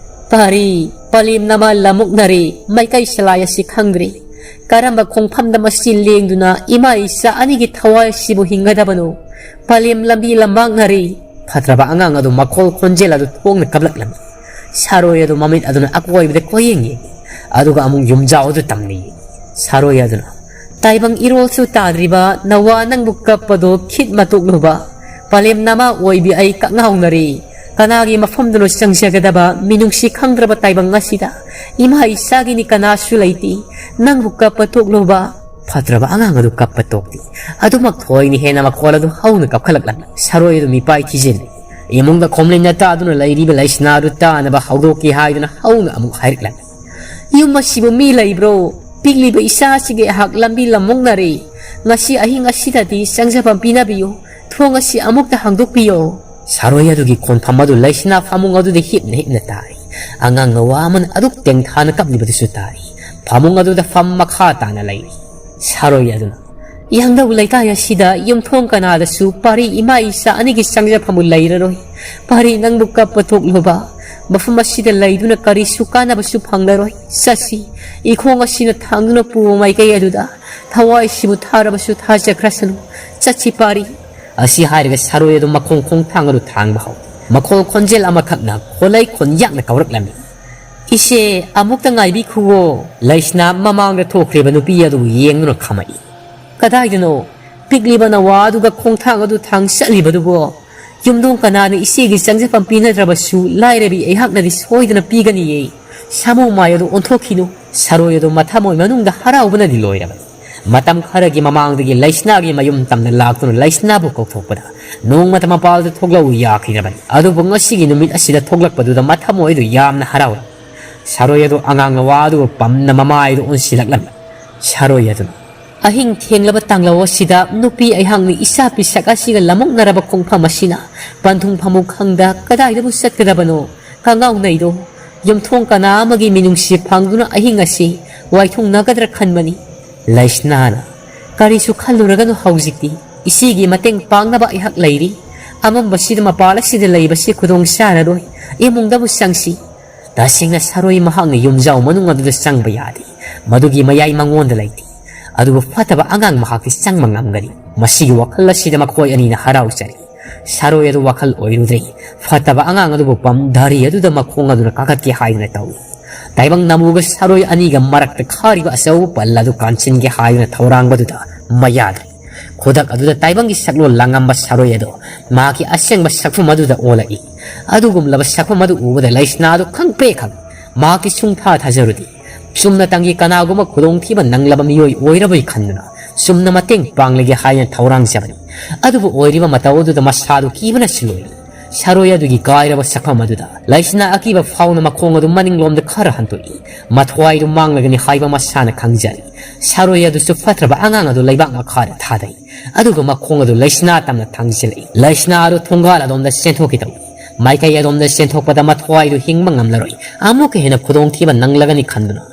"ꯄꯥꯔꯤ, ꯄꯥꯂꯦꯝ ꯅꯃ ꯂꯃꯨꯛꯅꯔꯤ, ꯃꯥꯏꯀꯩ ꯁꯂꯥꯏ ꯑꯁꯤ ꯈꯪꯗ꯭ꯔꯤ꯫ ꯀꯔꯝꯕ ꯈꯣꯡꯐꯝꯗ ꯃꯁꯤ ꯂꯦꯡꯗꯨꯅ ꯏꯃꯥ ꯏꯆꯥ ꯑꯅꯤꯒꯤ ꯊꯋꯥꯏ ꯑꯁꯤꯕꯨ ꯍꯤꯡꯒꯗꯕꯅꯣ? ꯄꯥꯂꯦꯝ ꯂꯝꯕꯤ ꯂꯝꯃꯥꯡꯅꯔꯤ"꯫ ꯐꯠꯇ꯭ꯔꯕ ꯑꯉꯥꯡ ꯑꯗꯨ ꯃꯈꯣꯜ ꯈꯣꯟꯖꯦꯜ ꯑꯗꯨ ꯊꯣꯡꯅ ꯀꯞꯂꯛꯂꯝꯃꯤ꯫ ꯁꯥꯔꯣꯏ ꯑꯗꯨ ꯃꯃꯤꯠ ꯑꯗꯨꯅ ꯑꯀꯣꯏꯕꯗ ꯀꯣꯌꯦꯡ ꯌꯦꯡꯏ, ꯑꯗꯨꯒ ꯑꯃꯨꯛ ꯌꯨꯝꯖꯥꯎ ꯑꯗꯨ ꯇꯝꯅ ꯌꯦꯡꯏ꯫ ꯁꯥꯔꯣꯏ ꯑꯗꯨꯅ, "ꯇꯥꯏꯕꯪ ꯏꯔꯣꯜꯁꯨ ꯇꯥꯗ꯭ꯔꯤꯕ ꯅꯋꯥ ꯅꯪꯕꯨ ꯀꯞꯄꯗꯣ ꯈꯤꯠ ꯃꯇꯣꯛꯂꯨꯕ꯫ ꯄꯥꯂꯦꯝ ꯅꯃꯥ ꯑꯣꯏꯕꯤ ꯑꯩ ꯀꯛꯉꯥꯎꯅꯔꯤ꯫ ꯀꯅꯥꯒꯤ ꯃꯐꯝꯗꯅꯣ ꯆꯪꯖꯒꯗꯕ ꯃꯤꯅꯨꯡꯁꯤ ꯈꯪꯗ꯭ꯔꯕ ꯇꯥꯏꯕꯪ ꯑꯁꯤꯗ? ꯏꯃꯥ ꯏꯆꯥꯒꯤꯅꯤ ꯀꯅꯥꯁꯨ ꯂꯩꯇꯦ꯫ ꯅꯪꯕꯨ ꯀꯞꯄ ꯇꯣꯛꯂꯨꯕ"꯫ ꯐꯠꯇ꯭ꯔꯕ ꯑꯉꯥꯡ ꯑꯗꯨ ꯀꯞꯄ ꯇꯣꯛꯇꯦ꯫ ꯑꯗꯨꯃꯛ ꯊꯣꯏꯅ ꯍꯦꯟꯅ ꯃꯈꯣꯜ ꯑꯗꯨ ꯍꯧꯅ ꯀꯞꯈꯠꯂꯛꯂꯝꯃꯤ꯫ ꯁꯥꯔꯣꯏ ꯑꯗꯨ ꯃꯤꯄꯥꯏ ꯊꯤꯖꯤꯜꯂꯤ꯫ ꯏꯃꯨꯡꯗ ꯈꯣꯝꯂꯤꯟꯅ ꯇꯥꯗꯨꯅ ꯂꯩꯔꯤꯕ ꯂꯩꯁꯅꯥ ꯑꯗꯨ ꯇꯥꯅꯕ ꯍꯧꯗꯣꯛꯀꯦ ꯍꯥꯏꯗꯨꯅ ꯍꯧꯅ ꯑꯃꯨꯛ ꯍꯥꯏꯔꯛꯂꯝꯃꯤ꯫ "ꯌꯨꯝ ꯑꯁꯤꯕꯨ ꯃꯤ ꯂꯩꯕ꯭ꯔꯣ? ꯄꯤꯛꯂꯤꯕ ꯏꯆꯥ ꯑꯁꯤꯒꯤ ꯑꯩꯍꯥꯛ ꯂꯝꯕꯤ ꯂꯝꯃꯣꯛꯅꯔꯦ꯫ ꯉꯁꯤ ꯑꯍꯤꯡ ꯑꯁꯤꯗꯗꯤ ꯆꯪꯖꯐꯝ ꯄꯤꯅꯕꯤꯌꯨ꯫ ꯊꯣꯡ ꯑꯁꯤ ꯑꯃꯨꯛꯇ ꯍꯥꯡꯗꯣꯛꯄꯤꯌꯣ"꯫ ꯁꯥꯔꯣꯏ ꯑꯗꯨꯒꯤ ꯈꯣꯟꯐꯝ ꯑꯗꯨ ꯂꯩꯁꯅꯥ ꯐꯃꯨꯡ ꯑꯗꯨꯗ ꯍꯤꯞꯅ ꯍꯤꯞꯅ ꯇꯥꯔꯤ꯫ ꯑꯉꯥꯡ ꯅꯋꯥ ꯑꯃꯅ ꯑꯗꯨꯛ ꯇꯦꯡꯊꯥꯅ ꯀꯞꯂꯤꯕꯗꯨꯁꯨ ꯇꯥꯔꯤ꯫ ꯐꯃꯨꯡ ꯑꯗꯨꯗ ꯐꯝ ꯃꯈꯥ ꯇꯥꯅ ꯂꯩꯔꯤ꯫ ꯁꯥꯔꯣꯏ ꯑꯗꯨꯅ, "ꯌꯥꯡꯂꯧ ꯂꯩꯀꯥꯏ ꯑꯁꯤꯗ ꯌꯨꯝꯊꯣꯡ ꯀꯅꯥꯗꯁꯨ ꯄꯥꯔꯤ ꯏꯃꯥ ꯏꯆꯥ ꯑꯅꯤꯒꯤ ꯆꯪꯖꯐꯝꯕꯨ ꯂꯩꯔꯔꯣꯏ꯫ ꯄꯥꯔꯤ ꯅꯪꯕꯨ ꯀꯞꯄ ꯊꯣꯛꯂꯨꯕ꯫ ꯃꯐꯝ ꯑꯁꯤꯗ ꯂꯩꯗꯨꯅ ꯀꯔꯤꯁꯨ ꯀꯥꯟꯅꯕꯁꯨ ꯐꯪꯂꯔꯣꯏ꯫ ꯆꯠꯁꯤ, ꯏꯈꯣꯡ ꯑꯁꯤꯅ ꯊꯥꯡꯗꯨꯅ ꯄꯨꯕ ꯃꯥꯏꯀꯩ ꯑꯗꯨꯗ꯫ ꯊꯋꯥꯏꯁꯤꯕꯨ ꯊꯥꯔꯕꯁꯨ ꯊꯥꯖꯈ꯭ꯔꯁꯅꯨ꯫ ꯆꯠꯁꯤ ꯄꯥꯔꯤ"꯫ ꯑꯁꯤ ꯍꯥꯏꯔꯒ ꯁꯥꯔꯣꯏ ꯑꯗꯨ ꯃꯈꯣꯡ ꯈꯣꯡꯊꯥꯡ ꯑꯗꯨ ꯊꯥꯡꯕ ꯍꯧꯏ꯫ ꯃꯈꯣꯜ ꯈꯣꯟꯖꯦꯜ ꯑꯃꯈꯛꯅ ꯈꯣꯂꯩ ꯈꯣꯟꯌꯥꯛꯅ ꯀꯧꯔꯛꯂꯝꯃꯤ꯫ "ꯏꯆꯦ, ꯑꯃꯨꯛꯇ ꯉꯥꯏꯕꯤꯈꯨꯋꯣ꯫" ꯂꯩꯁꯅꯥ ꯃꯃꯥꯡꯗ ꯊꯣꯛꯈ꯭ꯔꯤꯕ ꯅꯨꯄꯤ ꯑꯗꯨ ꯌꯦꯡꯗꯨꯅ ꯈꯝꯃꯛꯏ꯫ "ꯀꯗꯥꯏꯗꯅꯣ? ꯄꯤꯛꯂꯤꯕ ꯅꯋꯥ ꯑꯗꯨꯒ ꯈꯣꯡꯊꯥꯡ ꯑꯗꯨ ꯊꯥꯡ ꯆꯠꯂꯤꯕꯗꯨꯕꯣ? ꯌꯨꯝꯗꯣꯡ ꯀꯅꯥꯅ ꯏꯆꯦꯒꯤ ꯆꯪꯖꯐꯝ ꯄꯤꯅꯗ꯭ꯔꯕꯁꯨ ꯂꯥꯏꯔꯕꯤ ꯑꯩꯍꯥꯛꯅꯗꯤ ꯁꯣꯏꯗꯅ ꯄꯤꯒꯅꯤꯌꯦ꯫ ꯁꯥꯃꯨ ꯃꯥꯏ ꯑꯗꯨ ꯑꯣꯟꯊꯣꯛꯈꯤꯅꯨ꯫" ꯁꯥꯔꯣꯏ ꯑꯗꯨ ꯃꯊꯃꯣꯏ ꯃꯅꯨꯡꯗ ꯍꯔꯥꯎꯕꯅꯗꯤ ꯂꯣꯏꯔꯕꯅꯤ꯫ ꯃꯇꯝ ꯈꯔꯒꯤ ꯃꯃꯥꯡꯗꯒꯤ ꯂꯩꯁꯅꯥꯒꯤ ꯃꯌꯨꯝ ꯇꯝꯅ ꯂꯥꯛꯇꯨꯅ ꯂꯩꯁꯅꯥꯕꯨ ꯀꯧꯊꯣꯛꯄꯗ ꯅꯣꯡꯃꯇ ꯃꯄꯥꯜꯗ ꯊꯣꯛꯂꯛꯎ ꯌꯥꯈꯤꯗ꯭ꯔꯕꯅꯤ꯫ ꯑꯗꯨꯕꯨ ꯉꯁꯤꯒꯤ ꯅꯨꯃꯤꯠ ꯑꯁꯤꯗ ꯊꯣꯛꯂꯛꯄꯗꯨꯗ ꯃꯊꯃꯣꯏꯗꯨ ꯌꯥꯝꯅ ꯍꯔꯥꯎꯏ꯫ ꯁꯥꯔꯣꯏ ꯑꯗꯨ ꯑꯉꯥꯡ ꯅꯋꯥ ꯑꯗꯨꯕꯨ ꯄꯝꯅ ꯃꯃꯥꯏꯗꯨ ꯑꯣꯟꯁꯤꯜꯂꯛꯂꯝꯃꯤ꯫ ꯁꯥꯔꯣꯏ ꯑꯗꯨꯅ, "ꯑꯍꯤꯡ ꯊꯦꯡꯂꯕ ꯇꯥꯡꯂꯧ ꯑꯁꯤꯗ ꯅꯨꯄꯤ ꯑꯩꯍꯥꯛꯅ ꯏꯆꯥ ꯄꯤꯁꯛ ꯑꯁꯤꯒ ꯂꯃꯣꯛꯅꯔꯕ ꯈꯣꯡꯐꯝ ꯑꯁꯤꯅ ꯄꯟꯊꯨꯡ ꯐꯝꯃꯨ ꯈꯪꯗ ꯀꯗꯥꯏꯗꯕꯨ ꯆꯠꯀꯗꯕꯅꯣ? ꯀꯉꯥꯎꯅꯩꯗꯣ ꯌꯨꯝꯊꯣꯡ ꯀꯅꯥ ꯑꯃꯒꯤ ꯃꯤꯅꯨꯡꯁꯤ ꯐꯪꯗꯨꯅ ꯑꯍꯤꯡ ꯑꯁꯤ ꯋꯥꯏꯊꯨꯡꯅꯒꯗ꯭ꯔꯥ ꯈꯟꯕꯅꯤ꯫" ꯂꯩꯁꯅꯥꯅ, "ꯀꯔꯤꯁꯨ ꯈꯜꯂꯨꯔꯒꯅꯨ, ꯍꯧꯖꯤꯛꯇꯤ ꯏꯆꯦꯒꯤ ꯃꯇꯦꯡ ꯄꯥꯡꯅꯕ ꯑꯩꯍꯥꯛ ꯂꯩꯔꯤ꯫ ꯑꯃꯝꯕꯁꯤꯗ ꯃꯄꯥꯜ ꯑꯁꯤꯗ ꯂꯩꯕꯁꯤ ꯈꯨꯗꯣꯡ ꯆꯥꯔꯔꯣꯏ꯫ ꯏꯃꯨꯡꯗꯕꯨ ꯆꯪꯁꯤ꯫" ꯇꯁꯦꯡꯅ ꯁꯥꯔꯣꯏ ꯃꯍꯥꯛꯅ ꯌꯨꯝꯖꯥꯎ ꯃꯅꯨꯡ ꯑꯗꯨꯗ ꯆꯪꯕ ꯌꯥꯗꯦ꯫ ꯃꯗꯨꯒꯤ ꯃꯌꯥꯏ ꯃꯉꯣꯟꯗ ꯂꯩꯇꯦ꯫ ꯑꯗꯨꯕꯨ ꯐꯠꯇꯕ ꯑꯉꯥꯡ ꯃꯍꯥꯛꯇꯤ ꯆꯪꯕ ꯉꯝꯒꯅꯤ꯫ ꯃꯁꯤꯒꯤ ꯋꯥꯈꯜ ꯑꯁꯤꯗ ꯃꯈꯣꯏ ꯑꯅꯤꯅ ꯍꯔꯥꯎꯖꯔꯤ꯫ ꯁꯥꯔꯣꯏ ꯑꯗꯨ ꯋꯥꯈꯜ ꯑꯣꯏꯔꯨꯗ꯭ꯔꯦ꯫ ꯐꯠꯇꯕ ꯑꯉꯥꯡ ꯑꯗꯨꯕꯨ ꯄꯝ ꯙꯔꯤ ꯑꯗꯨꯗ ꯃꯈꯣꯡ ꯑꯗꯨꯅ ꯀꯥꯈꯠꯀꯦ ꯍꯥꯏꯗꯨꯅ ꯇꯧꯏ꯫ ꯇꯥꯏꯕꯪ ꯅꯥꯃꯨꯒ ꯁꯥꯔꯣꯏ ꯑꯅꯤꯒ ꯃꯔꯛꯇ ꯈꯥꯔꯤꯕ ꯑꯆꯧꯕ ꯄꯜ ꯑꯗꯨ ꯀꯥꯟꯁꯤꯟꯒꯦ ꯍꯥꯏꯗꯨꯅ ꯊꯧꯔꯥꯡꯕꯗꯨꯗ ꯃꯌꯥꯗ ꯈꯨꯗꯛ ꯑꯗꯨꯗ ꯇꯥꯏꯕꯪꯒꯤ ꯁꯛꯂꯣꯟ ꯂꯥꯡꯉꯝꯕ ꯁꯥꯔꯣꯏ ꯑꯗꯣ ꯃꯍꯥꯛꯀꯤ ꯑꯁꯦꯡꯕ ꯁꯛꯐꯝ ꯑꯗꯨꯗ ꯑꯣꯜꯂꯛꯏ꯫ ꯑꯗꯨꯒꯨꯝꯂꯕ ꯁꯛꯐꯝ ꯑꯗꯨ ꯎꯕꯗ ꯂꯩꯁꯅꯥ ꯑꯗꯨ ꯈꯪꯄ꯭ꯔꯦꯛ ꯈꯪꯏ꯫ ꯃꯍꯥꯛꯀꯤ ꯁꯨꯡꯊꯥ ꯊꯥꯖꯔꯨꯗꯦ꯫ ꯆꯨꯝꯅ ꯇꯪꯒꯤ ꯀꯅꯥꯒꯨꯝꯕ ꯈꯨꯗꯣꯡꯊꯤꯕ ꯅꯪꯂꯕ ꯃꯤꯑꯣꯏ ꯑꯣꯏꯔꯕꯣꯏ ꯈꯟꯗꯨꯅ ꯆꯨꯝꯅ ꯃꯇꯦꯡ ꯄꯥꯡꯂꯒꯦ ꯍꯥꯏꯅ ꯊꯧꯔꯥꯡꯖꯕꯅꯤ꯫ ꯑꯗꯨꯕꯨ ꯑꯣꯏꯔꯤꯕ ꯃꯇꯧ ꯑꯗꯨꯗ ꯃꯁꯥꯗꯨ ꯀꯤꯕꯅꯁꯨ ꯂꯣꯏꯔꯦ꯫ ꯁꯥꯔꯣꯏ ꯑꯗꯨꯒꯤ ꯀꯥꯏꯔꯕ ꯁꯛꯐꯝ ꯑꯗꯨꯗ ꯂꯩꯁꯅꯥ ꯑꯀꯤꯕ ꯐꯥꯎꯅ ꯃꯈꯣꯡ ꯑꯗꯨ ꯃꯅꯤꯡꯂꯣꯝꯗ ꯈꯔ ꯍꯟꯗꯣꯛꯏ꯫ ꯃꯊ꯭ꯋꯥꯏꯗꯨ ꯃꯥꯡꯂꯒꯅꯤ ꯍꯥꯏꯕ ꯃꯁꯥꯅ ꯈꯪꯖꯔꯤ꯫ ꯁꯥꯔꯣꯏ ꯑꯗꯨꯁꯨ ꯐꯠꯇ꯭ꯔꯕ ꯑꯉꯥꯡ ꯑꯗꯨ ꯂꯩꯕꯥꯛ ꯃꯈꯥꯗ ꯊꯥꯗꯩ꯫ ꯑꯗꯨꯒ ꯃꯈꯣꯡ ꯑꯗꯨ ꯂꯩꯁꯅꯥ ꯇꯝꯅ ꯊꯥꯡꯖꯤꯜꯂꯛꯏ꯫ ꯂꯩꯁꯅꯥ ꯑꯗꯨ ꯊꯣꯡꯒꯥꯜ ꯑꯗꯣꯝꯗ ꯆꯦꯟꯊꯣꯛꯈꯤ ꯇꯧꯏ꯫ ꯃꯥꯏꯀꯩ ꯑꯗꯣꯝꯗ ꯆꯦꯟꯊꯣꯛꯄꯗ ꯃꯊ꯭ꯋꯥꯏꯗꯨ ꯍꯤꯡꯕ ꯉꯝꯂꯔꯣꯏ꯫ ꯑꯃꯨꯛꯀ ꯍꯦꯟꯅ ꯈꯨꯗꯣꯡꯊꯤꯕ ꯅꯪꯂꯒꯅꯤ ꯈꯟꯗꯨꯅ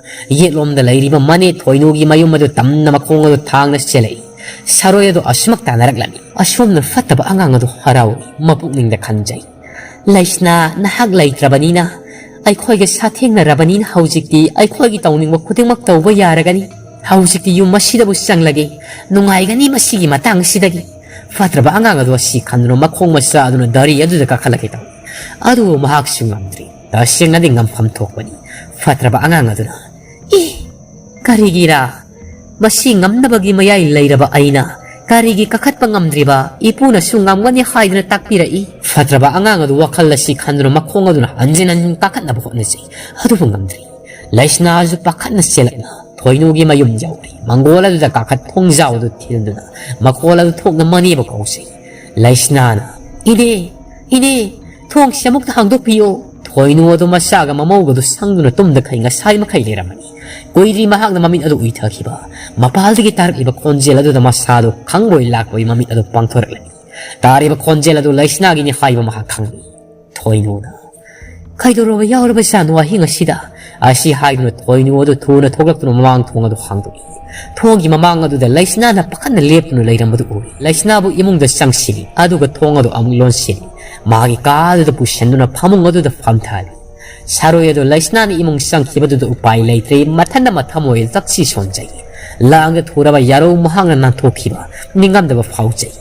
ꯌꯦꯠꯂꯣꯝꯗ ꯂꯩꯔꯤꯕ ꯃꯅꯦ ꯊꯣꯏꯅꯨꯒꯤ ꯃꯌꯨꯝ ꯑꯗꯨ ꯇꯝꯅ ꯃꯈꯣꯡ ꯑꯗꯨ ꯊꯥꯡꯅ ꯆꯦꯜꯂꯛꯏ꯫ ꯁꯥꯔꯣꯏ ꯑꯗꯨ ꯑꯁꯨꯃꯛ ꯇꯥꯟꯅꯔꯛꯂꯝꯃꯤ꯫ ꯑꯁꯣꯝꯅ ꯐꯠꯇꯕ ꯑꯉꯥꯡ ꯑꯗꯨ ꯍꯔꯥꯎꯏ꯫ ꯃꯄꯨꯛꯅꯤꯡꯗ ꯈꯟꯖꯩ, "ꯂꯩꯁꯅꯥ, ꯅꯍꯥꯛ ꯂꯩꯇ꯭ꯔꯕꯅꯤꯅ, ꯑꯩꯈꯣꯏꯒ ꯁꯥꯊꯦꯡꯅꯔꯕꯅꯤꯅ ꯍꯧꯖꯤꯛꯇꯤ ꯑꯩꯈꯣꯏꯒꯤ ꯇꯧꯅꯤꯡꯕ ꯈꯨꯗꯤꯡꯃꯛ ꯇꯧꯕ ꯌꯥꯔꯒꯅꯤ꯫ ꯍꯧꯖꯤꯛꯇꯤ ꯌꯨꯝ ꯑꯁꯤꯗꯕꯨ ꯆꯪꯂꯒꯦ꯫ ꯅꯨꯡꯉꯥꯏꯒꯅꯤ ꯃꯁꯤꯒꯤ ꯃꯇꯥꯡ ꯑꯁꯤꯗꯒꯤ꯫" ꯐꯠꯇ꯭ꯔꯕ ꯑꯉꯥꯡ ꯑꯗꯨ ꯑꯁꯤ ꯈꯟꯗꯨꯅ ꯃꯈꯣꯡ ꯃꯆꯥ ꯑꯗꯨꯅ ꯗꯥꯔꯤ ꯑꯗꯨꯗ ꯀꯥꯈꯠꯂꯛꯀꯦ ꯇꯧꯏ꯫ ꯑꯗꯨꯕꯨ ꯃꯍꯥꯛꯁꯨ ꯉꯝꯗ꯭ꯔꯤ꯫ ꯇꯁꯦꯡꯅꯗꯤ ꯉꯝꯐꯝ ꯊꯣꯛꯄꯅꯤ꯫ ꯐꯠꯇ꯭ꯔꯕ ꯑꯉꯥꯡ ꯑꯗꯨꯅ, "ꯑꯦ, ꯀꯔꯤꯒꯤꯔꯥ? ꯃꯁꯤ ꯉꯝꯅꯕꯒꯤ ꯃꯌꯥꯏ ꯂꯩꯔꯕ ꯑꯩꯅ ꯀꯔꯤꯒꯤ ꯀꯥꯈꯠꯄ ꯉꯝꯗ꯭ꯔꯤꯕ? ꯏꯄꯨꯅꯁꯨ ꯉꯝꯒꯅꯤ ꯍꯥꯏꯗꯨꯅ ꯇꯥꯛꯄꯤꯔꯛꯏ꯫" ꯐꯠꯇ꯭ꯔꯕ ꯑꯉꯥꯡ ꯑꯗꯨ ꯋꯥꯈꯜ ꯑꯁꯤ ꯈꯟꯗꯨꯅ ꯃꯈꯣꯡ ꯑꯗꯨꯅ ꯍꯟꯖꯤꯟ ꯍꯟꯖꯤꯟ ꯀꯥꯈꯠꯅꯕ ꯍꯣꯠꯅꯖꯩ꯫ ꯑꯗꯨꯕꯨ ꯉꯝꯗ꯭ꯔꯦ꯫ ꯂꯩꯁꯅꯥꯁꯨ ꯄꯥꯈꯠꯅ ꯆꯦꯜꯂꯛꯅ ꯊꯣꯏꯅꯨꯒꯤ ꯃꯌꯨꯝ ꯌꯧꯔꯦ꯫ ꯃꯪꯒꯣꯜ ꯑꯗꯨꯗ ꯀꯥꯈꯠ ꯊꯣꯡꯖꯥꯎ ꯑꯗꯨ ꯊꯤꯟꯗꯨꯅ ꯃꯈꯣꯜ ꯑꯗꯨ ꯊꯣꯛꯅ ꯃꯅꯦꯕꯨ ꯀꯧꯖꯩ꯫ ꯂꯩꯁꯅꯥꯅ, "ꯏꯅꯦ, ꯏꯅꯦ, ꯊꯣꯡꯁꯤ ꯑꯃꯨꯛꯇ ꯍꯥꯡꯗꯣꯛꯄꯤꯌꯣ꯫" ꯊꯣꯏꯅꯨ ꯑꯗꯨ ꯃꯆꯥꯒ ꯃꯃꯧꯒꯗꯨ ꯁꯪꯗꯨꯅ ꯇꯨꯝꯗꯈꯩ ꯉꯁꯥꯏ ꯃꯈꯩ ꯂꯩꯔꯝꯃꯅꯤ꯫ ꯀꯨꯏꯗ꯭ꯔꯤ ꯃꯍꯥꯛꯅ ꯃꯃꯤꯠ ꯑꯗꯨ ꯎꯏꯊꯈꯤꯕ꯫ ꯃꯄꯥꯜꯗꯒꯤ ꯇꯥꯔꯛꯂꯤꯕ ꯈꯣꯟꯖꯦꯜ ꯑꯗꯨꯗ ꯃꯁꯥꯗꯨ ꯈꯪꯕꯣꯏ ꯂꯥꯛꯄꯣꯏ ꯃꯃꯤꯠ ꯑꯗꯨ ꯄꯥꯡꯊꯣꯔꯛꯂꯝꯃꯤ꯫ ꯇꯥꯔꯤꯕ ꯈꯣꯟꯖꯦꯜ ꯑꯗꯨ ꯂꯩꯁꯅꯥꯒꯤꯅꯤ ꯍꯥꯏꯕ ꯃꯍꯥꯛ ꯈꯪꯂꯤ꯫ ꯊꯣꯏꯅꯨꯅ, "ꯀꯩꯗꯧꯔꯕ ꯌꯥꯎꯔꯕꯖꯥꯠꯅꯣ ꯑꯍꯤꯡ ꯑꯁꯤꯗ?" ꯑꯁꯤ ꯍꯥꯏꯗꯨꯅ ꯊꯣꯏꯅꯨ ꯑꯗꯨ ꯊꯨꯅ ꯊꯣꯛꯂꯛꯇꯨꯅ ꯃꯃꯥꯡ ꯊꯣꯡ ꯑꯗꯨ ꯍꯥꯡꯗꯣꯛꯏ꯫ ꯊꯣꯡꯒꯤ ꯃꯃꯥꯡ ꯑꯗꯨꯗ ꯂꯩꯁꯅꯥꯅ ꯄꯥꯈꯠꯅ ꯂꯦꯞꯇꯨꯅ ꯂꯩꯔꯝꯕꯗꯨ ꯎꯔꯦ꯫ ꯂꯩꯁꯅꯥꯕꯨ ꯏꯃꯨꯡꯗ ꯆꯪꯁꯤꯜꯂꯤ, ꯑꯗꯨꯒ ꯊꯣꯡ ꯑꯗꯨ ꯑꯃꯨꯛ ꯂꯣꯟꯁꯤꯜꯂꯤ꯫ ꯃꯥꯒꯤ ꯀꯥ ꯑꯗꯨꯗ ꯄꯨꯁꯤꯟꯗꯨꯅ ꯐꯃꯨꯡ ꯑꯗꯨꯗ ꯐꯝꯊꯍꯜꯂꯤ꯫ ꯁꯥꯔꯣꯏ ꯑꯗꯨ ꯂꯩꯁꯅꯥꯅ ꯏꯃꯨꯡ ꯆꯪꯈꯤꯕꯗꯨꯗ ꯎꯄꯥꯏ ꯂꯩꯇ꯭ꯔꯦ, ꯃꯊꯟꯗ ꯃꯊꯃꯣꯏ ꯇꯛꯁꯤ ꯁꯣꯟꯖꯩ꯫ ꯂꯥꯡꯗ ꯊꯨꯔꯕ ꯌꯥꯔꯧ ꯃꯍꯥꯛꯅ ꯅꯥꯟꯊꯣꯛꯈꯤꯕ ꯅꯤꯡꯉꯝꯗꯕ ꯐꯥꯎꯖꯩ꯫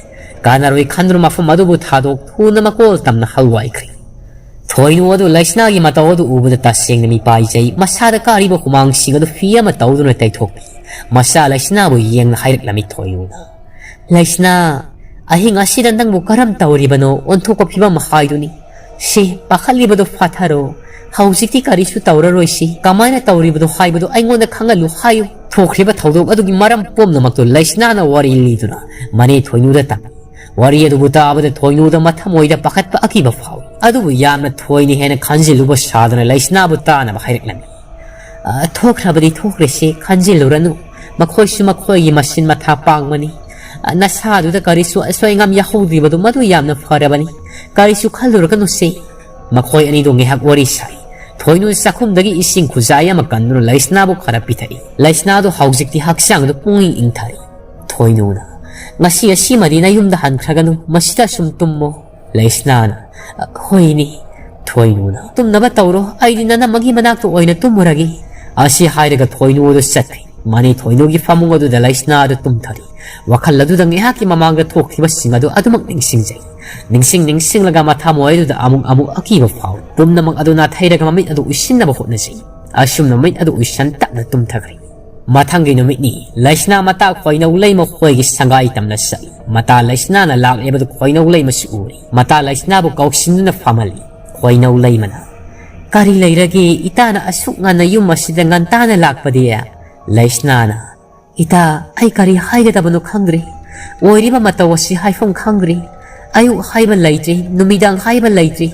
ꯀꯥꯟꯅꯔꯣꯏ ꯈꯟꯗꯨꯅ ꯃꯐꯝ ꯑꯗꯨꯕꯨ ꯊꯥꯗꯣꯛ ꯊꯨꯅ ꯃꯀꯣꯜ ꯇꯝꯅ ꯍꯜꯋꯥꯏꯈ꯭ꯔꯦ꯫ ꯊꯣꯏꯅꯨ ꯑꯗꯨ ꯂꯩꯁꯅꯥꯒꯤ ꯃꯇꯧ ꯑꯗꯨ ꯎꯕꯗ ꯇꯁꯦꯡꯅ ꯃꯤꯄꯥꯏꯖꯩ꯫ ꯃꯁꯥꯗ ꯀꯥꯔꯤꯕ ꯍꯨꯃꯥꯡꯁꯤꯡ ꯑꯗꯨ ꯐꯤ ꯑꯃ ꯇꯧꯗꯨꯅ ꯇꯩꯊꯣꯛꯄꯤ꯫ ꯃꯆꯥ ꯂꯩꯁꯅꯥꯕꯨ ꯌꯦꯡꯅ ꯍꯥꯏꯔꯛꯂꯝꯃꯤ ꯊꯣꯏꯅꯨꯅ, "ꯂꯩꯁꯅꯥ, ꯑꯍꯤꯡ ꯑꯁꯤꯗ ꯅꯪꯕꯨ ꯀꯔꯝ ꯇꯧꯔꯤꯕꯅꯣ? ꯑꯣꯟꯊꯣꯛꯄ ꯐꯤꯕꯝ ꯍꯥꯏꯗꯨꯅꯤ꯫ ꯁꯤ, ꯄꯥꯈꯠꯂꯤꯕꯗꯨ ꯐꯥꯊꯔꯣ꯫ ꯍꯧꯖꯤꯛꯇꯤ ꯀꯔꯤꯁꯨ ꯇꯧꯔꯔꯣꯏꯁꯤ꯫ ꯀꯃꯥꯏꯅ ꯇꯧꯔꯤꯕꯅꯣ ꯍꯥꯏꯕꯗꯨ ꯑꯩꯉꯣꯟꯗ ꯈꯪꯍꯜꯂꯨ ꯍꯥꯏꯌꯨ꯫" ꯊꯣꯛꯈ꯭ꯔꯤꯕ ꯊꯧꯗꯣꯛ ꯑꯗꯨꯒꯤ ꯃꯔꯝ ꯄꯨꯝꯅꯃꯛꯇꯨ ꯂꯩꯁꯅꯥꯅ ꯋꯥꯔꯤ ꯂꯤꯗꯨꯅ ꯃꯅꯦ ꯊꯣꯏꯅꯨꯗ ꯇꯝꯃꯤ꯫ ꯋꯥꯔꯤ ꯑꯗꯨꯕꯨ ꯇꯥꯕꯗ ꯊꯣꯏꯅꯨꯗ ꯃꯊꯃꯣꯏꯗ ꯄꯥꯈꯠꯄ ꯑꯀꯤꯕ ꯐꯥꯎꯏ꯫ ꯑꯗꯨꯕꯨ ꯌꯥꯝꯅ ꯊꯣꯏꯅ ꯍꯦꯟꯅ ꯈꯟꯖꯤꯜꯂꯨꯕ ꯁꯥꯗꯨꯅ ꯂꯩꯁꯅꯥꯕꯨ ꯇꯥꯅꯕ ꯍꯥꯏꯔꯛꯂꯝꯃꯤ꯫ "ꯑ, ꯊꯣꯛꯈ꯭ꯔꯕꯗꯤ ꯊꯣꯛꯈ꯭ꯔꯦꯁꯦ, ꯈꯟꯖꯤꯜꯂꯨꯔꯅꯨ꯫ ꯃꯈꯣꯏꯁꯨ ꯃꯈꯣꯏꯒꯤ ꯃꯆꯤꯟ ꯃꯊꯥ ꯄꯥꯡꯕꯅꯤ꯫ ꯑ, ꯅꯁꯥꯗꯨꯗ ꯀꯔꯤꯁꯨ ꯑꯁꯣꯏ ꯑꯉꯥꯝ ꯌꯥꯍꯧꯗ꯭ꯔꯤꯕꯗꯨ ꯃꯗꯨ ꯌꯥꯝꯅ ꯐꯔꯕꯅꯤ꯫ ꯀꯔꯤꯁꯨ ꯈꯜꯂꯨꯔꯒꯅꯨꯁꯦ꯫" ꯃꯈꯣꯏ ꯑꯅꯤꯗꯨ ꯉꯥꯏꯍꯥꯛ ꯋꯥꯔꯤ ꯁꯥꯏ꯫ ꯊꯣꯏꯅꯨ ꯆꯥꯛꯈꯨꯝꯗꯒꯤ ꯏꯁꯤꯡ ꯈꯨꯖꯥꯏ ꯑꯃ ꯀꯟꯗꯨꯅ ꯂꯩꯁꯅꯥꯕꯨ ꯈꯔ ꯄꯤꯊꯛꯏ꯫ ꯂꯩꯁꯅꯥꯗꯨ ꯍꯧꯖꯤꯛꯇꯤ ꯍꯛꯆꯥꯡꯗꯨ ꯄꯨꯡꯏꯪ ꯏꯪꯊꯔꯦ꯫ ꯊꯣꯏꯅꯨꯅ, "ꯉꯁꯤ ꯑꯁꯤꯃꯗꯤ ꯅꯌꯨꯝꯗ ꯍꯟꯈ꯭ꯔꯒꯅꯨ, ꯃꯁꯤꯗ ꯁꯨꯝ ꯇꯨꯝꯃꯣ꯫" ꯂꯩꯁꯅꯥꯅ, "ꯍꯣꯏꯅꯦ꯫" ꯊꯣꯏꯅꯨꯅ, "ꯇꯨꯝꯅꯕ ꯇꯧꯔꯣ, ꯑꯩꯗꯤ ꯅꯅꯝꯃꯒꯤ ꯃꯅꯥꯛꯇ ꯑꯣꯏꯅ ꯇꯨꯝꯃꯨꯔꯒꯦ꯫" ꯑꯁꯤ ꯍꯥꯏꯔꯒ ꯊꯣꯏꯅꯨ ꯑꯗꯨ ꯆꯠꯈ꯭ꯔꯦ꯫ ꯃꯅꯤ ꯊꯣꯏꯅꯨꯒꯤ ꯐꯃꯨꯡ ꯑꯗꯨꯗ ꯂꯩꯁꯅꯥ ꯑꯗꯨ ꯇꯨꯝꯊꯔꯤ꯫ ꯋꯥꯈꯜ ꯑꯗꯨꯗ ꯉꯥꯏꯍꯥꯛꯀꯤ ꯃꯃꯥꯡꯗ ꯊꯣꯛꯈꯤꯕꯁꯤꯡ ꯑꯗꯨ ꯑꯗꯨꯃꯛ ꯅꯤꯡꯁꯤꯡꯖꯩ꯫ ꯅꯤꯡꯁꯤꯡ ꯅꯤꯡꯁꯤꯡꯂꯒ ꯃꯊꯃꯣꯏ ꯑꯗꯨꯗ ꯑꯃꯨꯛ ꯑꯃꯨꯛ ꯑꯀꯤꯕ ꯐꯥꯎꯏ꯫ ꯄꯨꯝꯅꯃꯛ ꯑꯗꯨ ꯅꯥꯊꯩꯔꯒ ꯃꯃꯤꯠ ꯑꯗꯨ ꯎꯏꯁꯤꯟꯅꯕ ꯍꯣꯠꯅꯖꯩ꯫ ꯑꯁꯨꯝꯅ ꯃꯤꯠ ꯑꯗꯨ ꯎꯏꯁꯟ ꯇꯞꯅ ꯇꯨꯝꯊꯈ꯭ꯔꯦ꯫ ꯃꯊꯪꯒꯤ ꯅꯨꯃꯤꯠꯅꯤ, ꯂꯩꯁꯅꯥ ꯃꯇꯥ ꯈꯣꯏꯅꯧ ꯂꯩꯃ ꯈꯣꯏꯒꯤ ꯁꯪꯒꯥꯏ ꯇꯝꯅ ꯆꯠꯂꯤ꯫ ꯃꯇꯥ ꯂꯩꯁꯅꯥꯅ ꯂꯥꯛꯂꯤꯕꯗꯨ ꯈꯣꯏꯅꯧ ꯂꯩꯃꯁꯨ ꯎꯔꯤ꯫ ꯃꯇꯥ ꯂꯩꯁꯅꯥꯕꯨ ꯀꯧꯁꯤꯟꯗꯨꯅ ꯐꯝꯍꯜꯂꯤ꯫ ꯈꯣꯏꯅꯧ ꯂꯩꯃꯅ, "ꯀꯔꯤ ꯂꯩꯔꯒꯦ? ꯏꯇꯥꯅ ꯑꯁꯨꯛ ꯉꯟꯅ ꯌꯨꯝ ꯑꯁꯤꯗ ꯉꯟꯇꯥꯅ ꯂꯥꯛꯄꯗꯤ?" ꯂꯩꯁꯅꯥꯅ, "ꯏꯇꯥ, ꯑꯩ ꯀꯔꯤ ꯍꯥꯏꯒꯗꯕꯅꯣ ꯈꯪꯗ꯭ꯔꯦ꯫ ꯑꯣꯏꯔꯤꯕ ꯃꯇꯧ ꯑꯁꯤ ꯍꯥꯏꯐꯝ ꯈꯪꯗ꯭ꯔꯦ꯫ ꯑꯌꯨꯛ ꯍꯥꯏꯕ ꯂꯩꯇ꯭ꯔꯤ, ꯅꯨꯃꯤꯗꯥꯡ ꯍꯥꯏꯕ ꯂꯩꯇ꯭ꯔꯤ꯫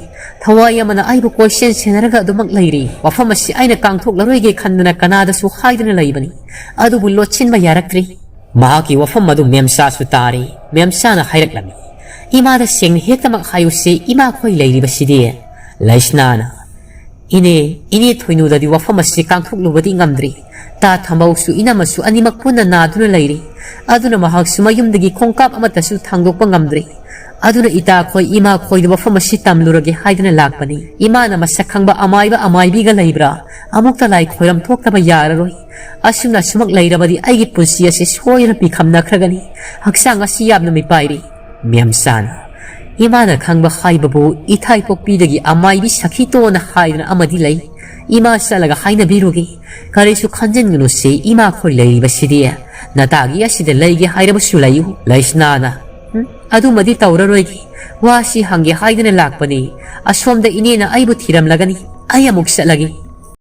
ꯊꯋꯥꯏ ꯑꯃꯅ ꯑꯩꯕꯨ ꯀꯣꯏꯁꯦꯟ ꯁꯦꯟꯅꯔꯒ ꯑꯗꯨꯃꯛ ꯂꯩꯔꯤ꯫ ꯋꯥꯐꯝ ꯑꯁꯤ ꯑꯩꯅ ꯀꯥꯡꯊꯣꯛꯂꯔꯣꯏꯒꯦ ꯈꯟꯗꯅ ꯀꯅꯥꯗꯁꯨ ꯍꯥꯏꯗꯨꯅ ꯂꯩꯕꯅꯤ, ꯑꯗꯨꯕꯨ ꯂꯣꯠꯁꯤꯟꯕ ꯌꯥꯔꯛꯇ꯭ꯔꯤ꯫" ꯃꯍꯥꯛꯀꯤ ꯋꯥꯐꯝ ꯑꯗꯨ ꯃꯦꯝꯆꯥꯁꯨ ꯇꯥꯔꯤ꯫ ꯃꯦꯝꯆꯥꯅ ꯍꯥꯏꯔꯛꯂꯝꯃꯤ, "ꯏꯃꯥꯗ ꯁꯦꯡꯅ ꯍꯦꯛꯇꯃꯛ ꯍꯥꯏꯌꯨꯁꯦ, ꯏꯃꯥꯈꯣꯏ ꯂꯩꯔꯤꯕꯁꯤꯗꯤ?" ꯂꯩꯁꯅꯥꯅ, "ꯏꯅꯦ, ꯏꯅꯦ ꯊꯣꯏꯅꯨꯗꯗꯤ ꯋꯥꯐꯝ ꯑꯁꯤ ꯀꯥꯡꯊꯣꯛꯂꯨꯕꯗꯤ ꯉꯝꯗ꯭ꯔꯤ꯫ ꯇꯥ ꯊꯝꯕꯧꯁꯨ ꯏꯅꯝꯃꯁꯨ ꯑꯅꯤꯃꯛ ꯄꯨꯟꯅ ꯅꯥꯗꯨꯅ ꯂꯩꯔꯤ꯫ ꯑꯗꯨꯅ ꯃꯍꯥꯛꯁꯨ ꯃꯌꯨꯝꯗꯒꯤ ꯈꯣꯡꯀꯥꯞ ꯑꯃꯠꯇꯁꯨ ꯊꯥꯡꯗꯣꯛꯄ ꯉꯝꯗ꯭ꯔꯤ꯫ ꯑꯗꯨꯅ ꯏꯇꯥꯈꯣꯏ, ꯏꯃꯥꯈꯣꯏꯗ ꯋꯥꯐꯝ ꯑꯁꯤ ꯇꯝꯂꯨꯔꯒꯦ ꯍꯥꯏꯗꯨꯅ ꯂꯥꯛꯄꯅꯤ꯫ ꯏꯃꯥꯅ ꯃꯁꯛ ꯈꯪꯕ ꯑꯃꯥꯏꯕ ꯑꯃꯥꯏꯕꯤꯒ ꯂꯩꯕ꯭ꯔꯥ? ꯑꯃꯨꯛꯇ ꯂꯥꯏ ꯈꯣꯏꯔꯝ ꯊꯣꯛꯇꯕ ꯌꯥꯔꯔꯣꯏ꯫ ꯑꯁꯨꯝꯅ ꯑꯁꯨꯃꯛ ꯂꯩꯔꯕꯗꯤ ꯑꯩꯒꯤ ꯄꯨꯟꯁꯤ ꯑꯁꯤ ꯁꯣꯏꯗꯅ ꯄꯤꯈꯝꯅꯈ꯭ꯔꯒꯅꯤ꯫ ꯍꯛꯆꯥꯡ ꯑꯁꯤ ꯌꯥꯝꯅ ꯃꯤꯄꯥꯏꯔꯤ꯫" ꯃꯦꯝꯆꯥꯅ, "ꯏꯃꯥꯅ ꯈꯪꯕ ꯍꯥꯏꯕꯕꯨ ꯏꯊꯥꯏ ꯄꯣꯛꯄꯤꯗꯒꯤ ꯑꯃꯥꯏꯕꯤ ꯁꯈꯤꯇꯣꯟ ꯍꯥꯏꯗꯅ ꯑꯃꯗꯤ ꯂꯩ꯫ ꯏꯃꯥ ꯆꯠꯂꯒ ꯍꯥꯏꯅꯕꯤꯔꯨꯒꯦ꯫ ꯀꯔꯤꯁꯨ ꯈꯟꯖꯤꯟꯒꯅꯨꯁꯦ, ꯏꯃꯥꯈꯣꯏ ꯂꯩꯔꯤꯕꯁꯤꯗꯤ꯫ ꯅꯇꯥꯒꯤ ꯑꯁꯤꯗ ꯂꯩꯒꯦ ꯍꯥꯏꯔꯕꯁꯨ ꯂꯩꯌꯨ꯫" ꯂꯩꯁꯅꯥꯅ, "ꯎꯝ, ꯑꯗꯨꯃꯗꯤ ꯇꯧꯔꯔꯣꯏꯒꯦ꯫ ꯋꯥꯁꯤ ꯍꯪꯒꯦ ꯍꯥꯏꯗꯅ ꯂꯥꯛꯄꯅꯤ꯫ ꯑꯁꯣꯝꯗ ꯏꯅꯦꯅ ꯑꯩꯕꯨ ꯊꯤꯔꯝꯂꯒꯅꯤ꯫ ꯑꯩ ꯑꯃꯨꯛ ꯆꯠꯂꯒꯦ꯫"